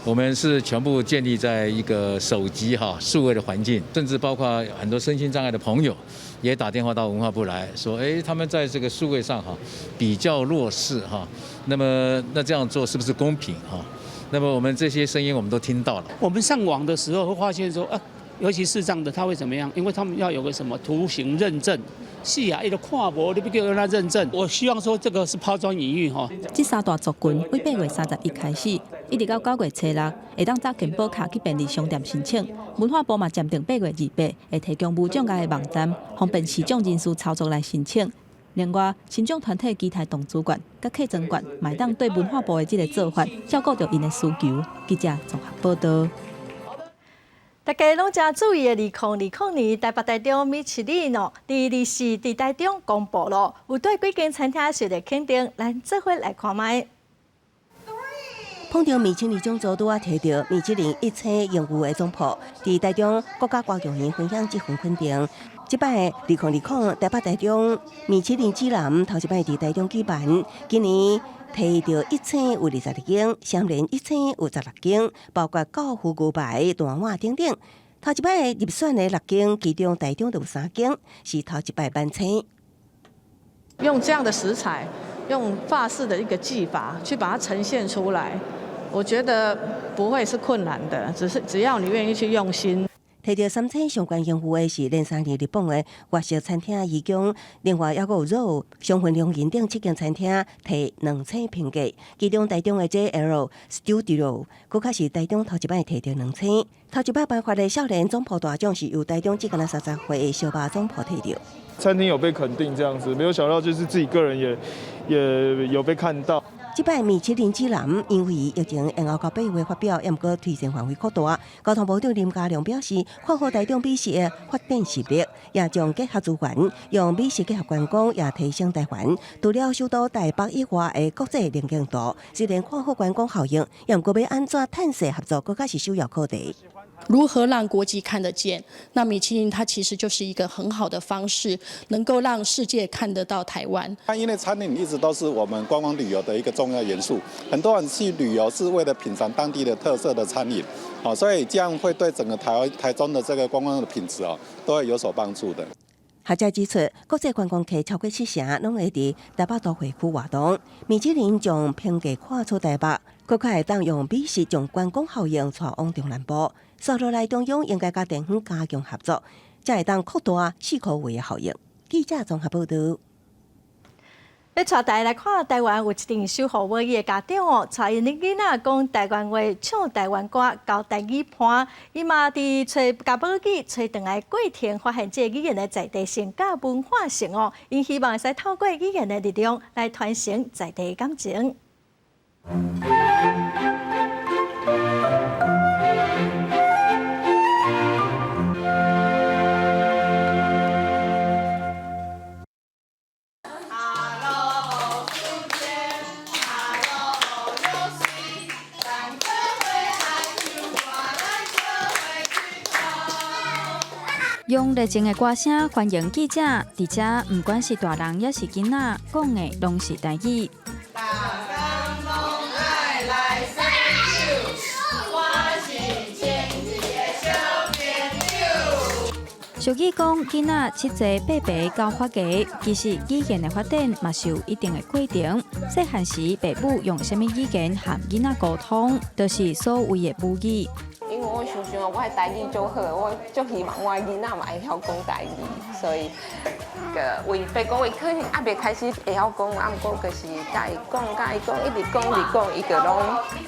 我們是全部建立在一個手機哈數位的環境，甚至包括很多身心障礙的朋友也打電話到文化部來說，他們在這個數位上哈比較弱勢哈，那麼那這樣做是不是公平哈？那麼我們這些聲音我們都聽到了。我們上網的時候會發現說，啊，尤其視障的他會怎麼樣？因為他們要有個什麼圖形認證，是啊，伊都看無，你欲叫他認證。我希望說這個是拋磚引玉哈。這三大族群對8月31開始，一直到9月初6，會當走健保卡去便利商店申請。文化部嘛暫定8月28會提供無障礙的網站，方便視障人士操作來申請。另外，身障團體期待動資券佮客莊券，嘛會當對文化部的這个做法照顧著𪜶的需求。記者綜合報導。大家攏誠注意的，2020年台北、台中米其林哦，佇24佇台中公布咯，有對幾間餐廳受到肯定，咱做伙來看覓。碰著米其林獎座拄仔提著米其林一星榮譽的總鋪，佇台中國家歌劇院分享這份肯定。這擺2020台北、台中米其林指南頭一擺佇台中舉辦，今年提著一星有22間，雙連一星有16間，包括教父牛排、大碗等等。頭一擺入選的六間，其中台中就有三間，是頭一擺滿星。用這樣的食材，用法式的一個技法去把它呈現出來，我覺得不會是困難的，只是只要你願意去用心。提著三星相關榮譽的是連3年入榜的粵式餐廳頤宮，另外猶閣有肉雙份龍吟等七間餐廳提兩星評價，其中台中的 JL Studio，閣較是台中頭一擺提著兩星。頭一擺頒發的少年總鋪大獎是由台中這敢若30歲的燒肉總鋪提著。餐廳有被肯定這樣子，沒有想到就是自己個人也有被看到。這擺米其林指南因為疫情延後到8月發表，毋過推薦範圍擴大。交通部長林佳龍表示，看好台中美食的發展實力，也將結合資源，用美食結合觀光，也提升台灣。除了首都台北以外的國際能見度，雖然看好觀光效應，也毋過欲按怎探索合作，閣較是首要課題。如何讓國際看得見？那米其林它其實就是一個很好的方式，能夠讓世界看得到台灣。因為餐飲一直都是我們觀光旅遊的一個重要元素，很多人去旅遊是為了品嘗當地的特色的餐飲，所以這樣會對整個台灣台中的這個觀光的品質哦，都會有所幫助的。學者指出，國際觀光客超過七成攏會佇台北都會區活動，米其林將評價跨出台北，閣較會當用美食將觀光效應帶往中南部。紲落來，中央應該佮地方加強合作，才會當擴大四箍圍的效應。記者綜合報導。欲帶大家來看台灣有一陣守護母語的家長哦，帶𪜶的囡仔講台灣話、唱台灣歌、交台語伴。伊嘛佇揣共母語揣轉來過程，發現這個語言的在地性佮文化性哦。𪜶希望會使透過語言的力量來傳承在地感情。用熱情的歌聲歡迎記者，佇遮毋管是大人抑是囡仔，講的攏是台語。逐工攏愛來洗手，我是清一个小朋友。俗語講，囡仔七濟八白到發芽，其實語言的發展嘛是有一定的過程。細漢時，爸母用啥物語言和囡仔溝通，就是所謂的母語。因為我想想我的台語足好，我足希望我的囡仔嘛會曉講台語，所以個為別講，伊可能猶未開始會曉講，啊，毋過就是共伊講，共伊講，一直講，一直講，伊就攏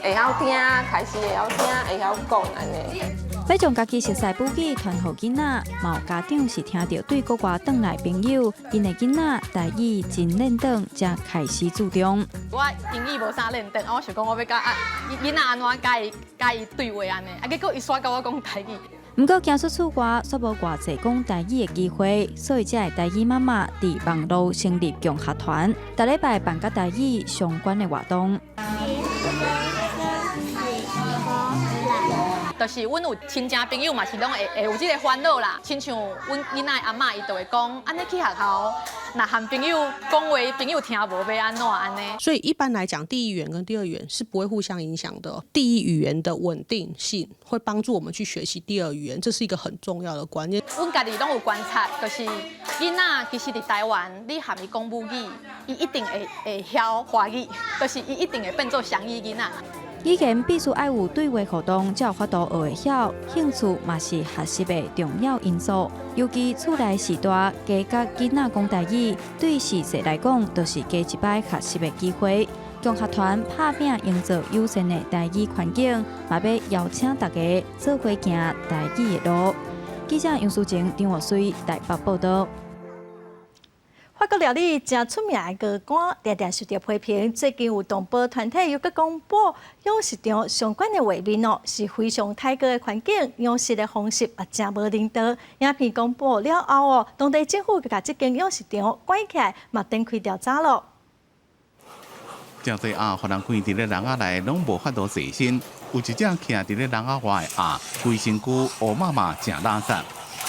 會曉聽，開始會曉聽，會曉講按呢。欲將家己熟似母語傳予囡仔，嘛有家長是聽著對國外轉來朋友，𪜶的囡仔台語真輪轉，才開始注重。我英語無啥輪轉，啊，我想講我欲共啊囡仔按怎共伊共伊對話按呢，啊，結果伊煞共我講台語。毋過行出厝外，煞無偌濟講台語的機會，所以才會台語媽媽佇網路成立共學團，逐禮拜辦佮台語相關的活動。就是阮有親戚朋友嘛，是攏會會有這个煩惱啦。親像阮囡仔的阿嬤，伊就會講，按呢去學校，若和朋友講話，朋友聽無欲按怎按呢。所以一般來講，第一語言跟第二語言是不會互相影響的。第一語言的穩定性會幫助我們去學習第二語言，這是一個很重要的觀念。阮家己攏有觀察，就是囡仔其實佇台灣，你和伊講母語，伊一定會會曉華語，就是伊一定會變做雙語囡仔。語言必須愛有對話互動，才有法度學會曉。興趣嘛是學習的重要因素。尤其厝內序大，加佮囡仔講台語，對序細來講，就是加一擺學習的機會。共學團拍拚營造友善的台語環境，嘛欲邀請大家做伙行台語的路。記者楊淑晴、張岳水台北報導。法國料理誠出名的鵝肝，定定受著批評。最近有動保團體又閣公布養殖場相關的畫面哦，是非常刣過的環境，養殖的方式也誠無人道。影片公布了後哦，當地政府就共這間養殖場關起來，嘛展開調查囉。誠濟鴨予人關佇咧籠仔內，攏無法度踅身。有一隻徛佇咧籠仔外的鴨，規身軀烏麻麻，誠垃圾。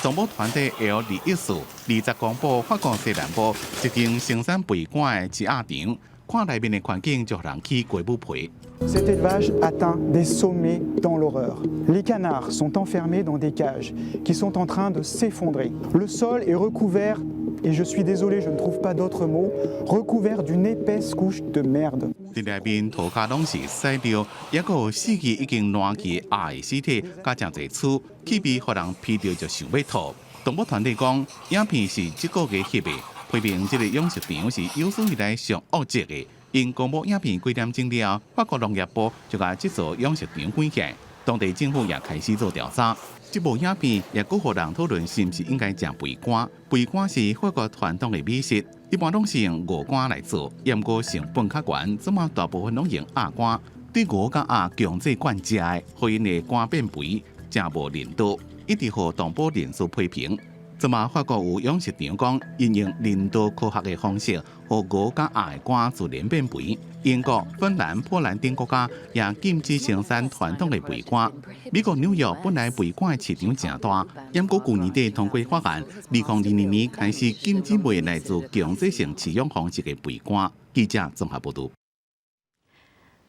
動保團體 L 21420公布法國西南部一間生產肥肝的飼鴨場，看內面的環境就予人起雞母皮。 Cet élevage atteint des sommets dans l'horreur. Les canards sont enfermés dans des cages qui sont en train de s'effondrer. Le sol est recouvert, et je suis désolé, je ne trouve pas d'autres mots, recouvert d'une épaisse couche de merde. 佇內面塗跤攏是屎尿，抑閣有死去已經爛去的鴨的屍體，佮誠濟蛆，氣味予人聞著就想欲吐。動保團體講，影片是這個月翕的，批評這個養殖場是有史以來上惡質的。𪜶公布影片幾點鐘了後，法國農業部就共這座養殖場關起來，當地政府也開始做調查。這部影片也閣予人討論是毋是應該食肥肝？肥肝是法國傳統的美食，一般攏是用鵝肝來做，毋過成本較懸，這馬大部分攏用鴨肝。對鵝佮鴨強制灌食的，予𪜶的肝變肥，誠無人道，一直予動保人士批評。這馬法國有養殖場講，𪜶用人道科學的方式，予鵝佮鴨的肝自然變肥。英國、芬蘭、波蘭等國家也禁止生產傳統的肥肝。美國紐約本來肥肝的市場誠大，毋過舊年底通過法案，2022年開始禁止賣來自強制性飼養方式的肥肝。記者綜合報導。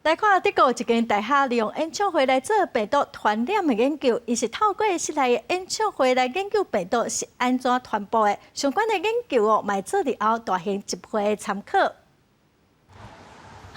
來看德國一間大學利用演唱會來做病毒傳染的研究，𪜶是透過室內的演唱會來研究病毒是按怎傳播的。相關的研究哦，嘛會做日後大型集會的參考。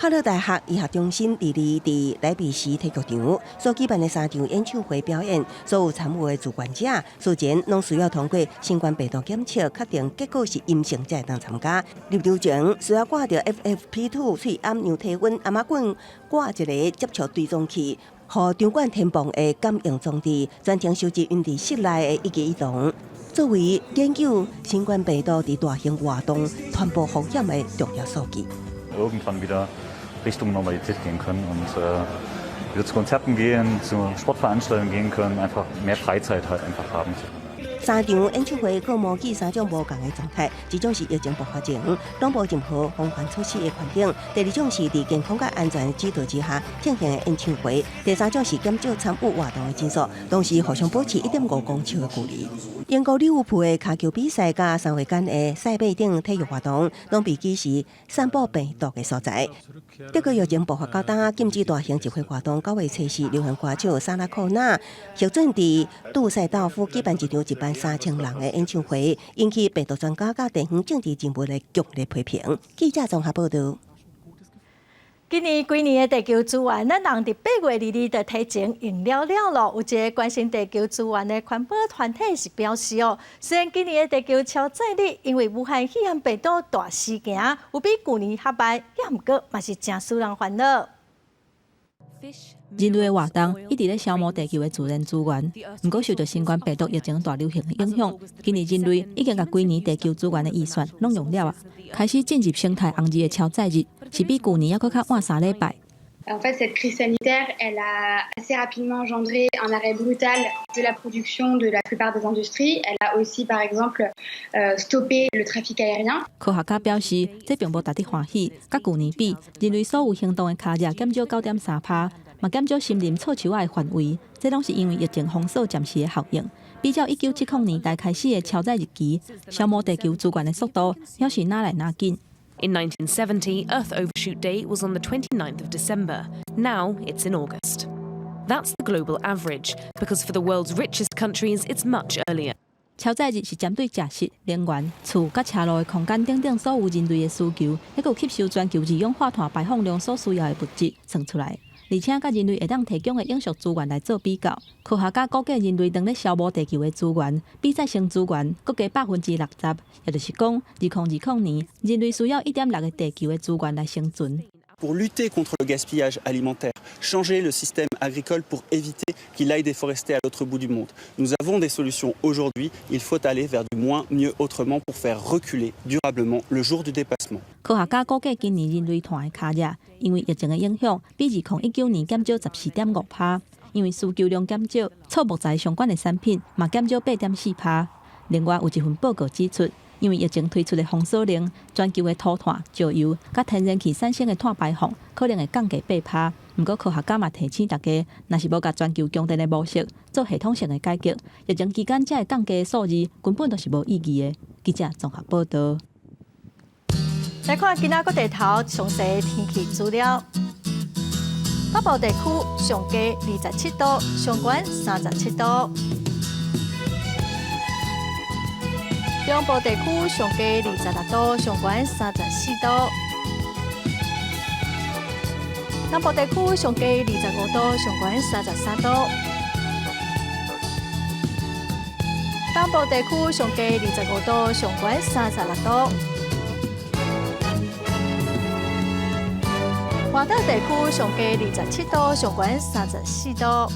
哈勒大學醫學中心22佇萊比錫體育場所舉辦的三場演唱會表演，所有參與的志願者事前攏需要通過新冠病毒檢測，確定結果是陰性才會當參加。入場前需要掛著 FFP2 喙罨量體溫，頷仔棍掛一个接觸追蹤器，予場館天棚的感應裝置，全程收集𪜶佇室內的一舉一動，作為研究新冠病毒佇大型活動傳播風險的重要數據。 Irgendwann wieder Richtung Normalität gehen können und wieder zu Konzerten gehen, zu Sportveranstaltungen gehen können, einfach mehr Freizeit halt einfach haben. 三場演唱會閣模擬三種無仝的狀態，一種是疫情爆發前，攏無任何防範措施的環境；第二種是佇健康佮安全的指導之下進行的演唱會；第三種是減少參與活動的人數，同時互相保持1.5公尺的距離。英國利物浦的跤球比賽佮三月間的賽馬等體育活動，攏被指是散布病毒的所在。德國疫情爆發到今，禁止大型集會活動。9月初四，流行歌手莎拉寇納核准佇杜塞道夫舉辦一場1萬3000人的演唱會，引起病毒專家佮地方政治人物的強烈批評。記者綜合報導。今年規年的地球資源，咱人佇8月22就提前用了了囉。有一个關心地球資源的環保團體是表示哦，雖然今年的地球超載日因為武漢肺炎病毒大時行，有比舊年較慢，也毋過嘛是誠使人煩惱。人類的活動一直咧消磨地球的自然資源，毋過受著新冠病毒疫情大流行的影響，今年人類已經共規年地球資源的預算攏用了啊，開始進入生態紅字的超載日，是比舊年猶閣較晚3禮拜。 En fait, cette crise sanitaire, elle a assez rapidement engendré un arrêt brutal de la production de la plupart des industries. Elle a aussi, par exemple, stoppé le trafic aérien. 科學家表示，這並無值得歡喜。佮舊年比，人類所有行動的跤跡減少9.3趴，嘛減少森林錯樹仔的範圍。這攏是因為疫情封鎖暫時的效應。比較1970年代開始的超載日期，消磨地球資源的速度，猶是愈來愈緊。 In 1970, Earth Overshoot Day was on the 29th of December. Now it's in August. That's the global average, because for the world's richest countries, it's much earlier. 超載日是針對食食、能源、厝佮車路的空間等等所有人類的需求，抑閣有吸收全球二氧化碳排放量所需要的物質算出來。而且佮人類會當提供的永續資源來做比較，科學家估計人類當咧消磨地球的資源，比再生資源閣加60%，也就是講，2020年人類需要1.6個地球的資源來生存。Pour lutter contre le gaspillage alimentaire, changer le système agricole pour éviter qu'il aille déforester à l'autre bout du monde. Nous avons des solutions aujourd'hui, il faut aller vers du moins, mieux, autrement pour faire reculer durablement le jour du dépassement. 科學家估計今年人類碳的跤跡，因為疫情的影響，比2019年減少14.5%。因為需求量減少，粗木材相關的產品嘛減少8.4%。另外有一份報告指出，因為疫情推出的封鎖令，全球的塗炭、石油佮天然氣產生的碳排放可能會降低8%。毋過科學家嘛提醒大家，若是無共全球供電的模式做系統性的改革，疫情期間才會降低的數字根本就是無意義的。記者綜合報道。來看今仔各地頭詳細天氣資料。北部地區上低27度，上懸37度。中部地區上低26度，上懸34度。南部地區上低25度，上懸33度。東部地區上低25度，上懸36度。外島地區上低27度，上懸34度。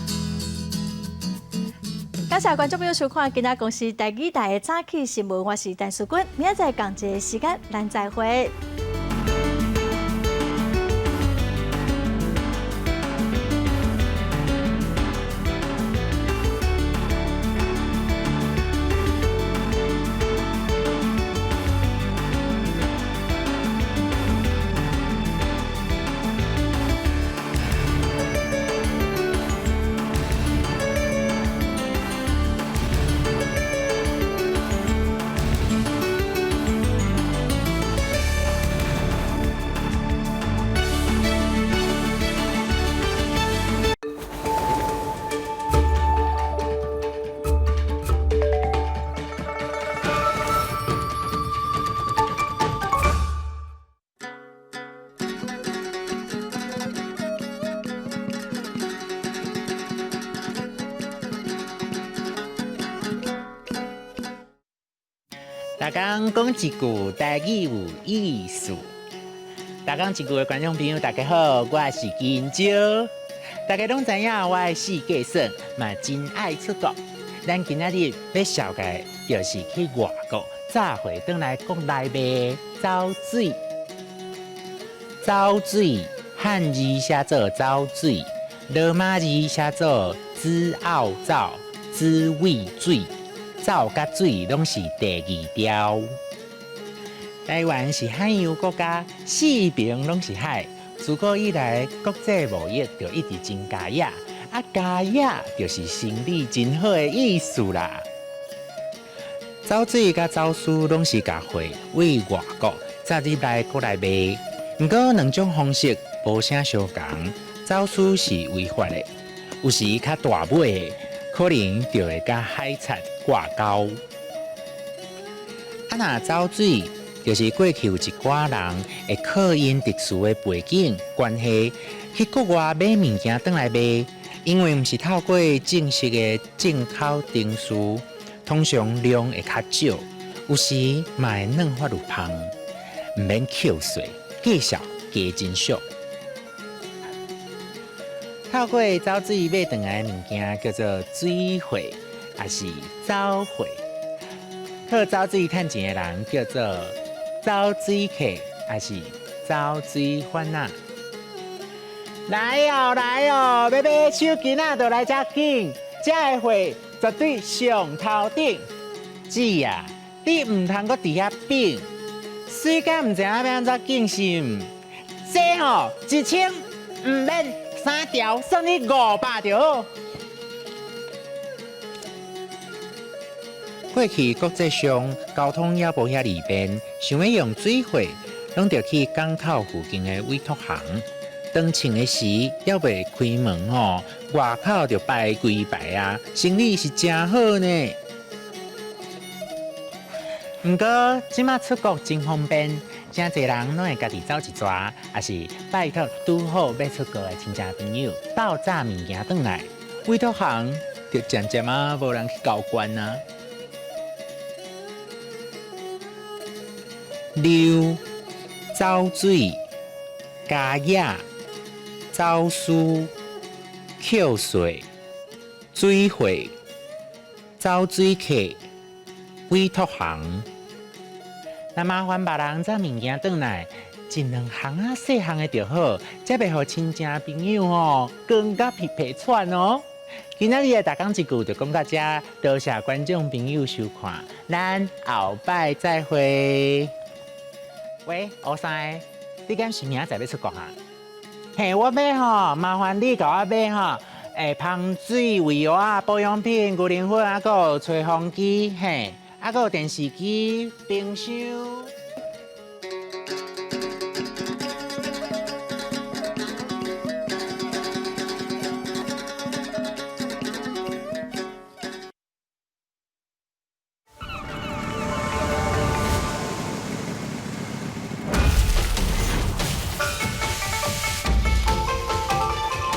感謝觀眾朋友收看今仔公視台語台的早起新聞，我是陳淑君，明仔載仝一个時間，咱再會。逐工講一句台語有意思。逐工一句的觀眾朋友，大家好，我是金蕉。大家攏知影我的四界耍嘛真愛出國。咱今仔日欲紹介就是去外國炸貨轉來國內賣走水。走水漢字寫做走水，羅馬字寫做子奧走、子味水。走佮水攏是第二調。台灣是海洋國家，四邊攏是海。自古以來，國際貿易就一直真佳仔，啊佳仔就是生意真好的意思啦。走水佮走私攏是共貨對外國載入來國內賣，毋過兩種方式無啥相仝。走私是違法的，有時較大尾的，可能就會佮海賊掛鈎。啊，若走水，就是過去有一寡人會靠𪜶特殊的背景關係去國外買物件轉來賣，因為毋是透過正式的進口程序，通常量會較少，有時嘛會軟發有芳，毋免扣稅，價數加真俗。透過走水買轉來的物件叫做水貨，抑是走貨。靠走水趁錢的人叫做走水客，抑是走水販仔。來哦來哦，欲買手巾仔就來遮緊，遮的貨絕對上頭頂。姊啊，你毋通閣佇遐比，水甲毋知影欲按怎敬是毋？這吼1000毋免三條，算你500就好。過去國際上交通猶無遐利便，想欲用水貨，攏著去港口附近的委託行。當稱的時，猶未開門吼，外口就排規排啊，生意是誠好呢。毋過這馬出國真方便，誠濟人攏會家己走一逝，抑是拜託拄好欲出國的親戚朋友鬥載物件轉來，委託行就漸漸仔無人去交關啊。溜、走水、加野、走私、扣稅、水貨、走水客、委託行。若麻煩別人載物件轉來，一兩項仔細項的就好，才袂予親情朋友吼講甲皮皮喘哦。今仔日的逐工一句就講到遮，多謝觀眾朋友收看，咱後擺再會。喂，烏生，你敢是明仔載欲出國啊？嘿，我欲吼，麻煩你共我買吼，芳水、胃藥啊、保養品、牛奶粉，啊，閣有吹風機，嘿，啊，閣有電視機、冰箱。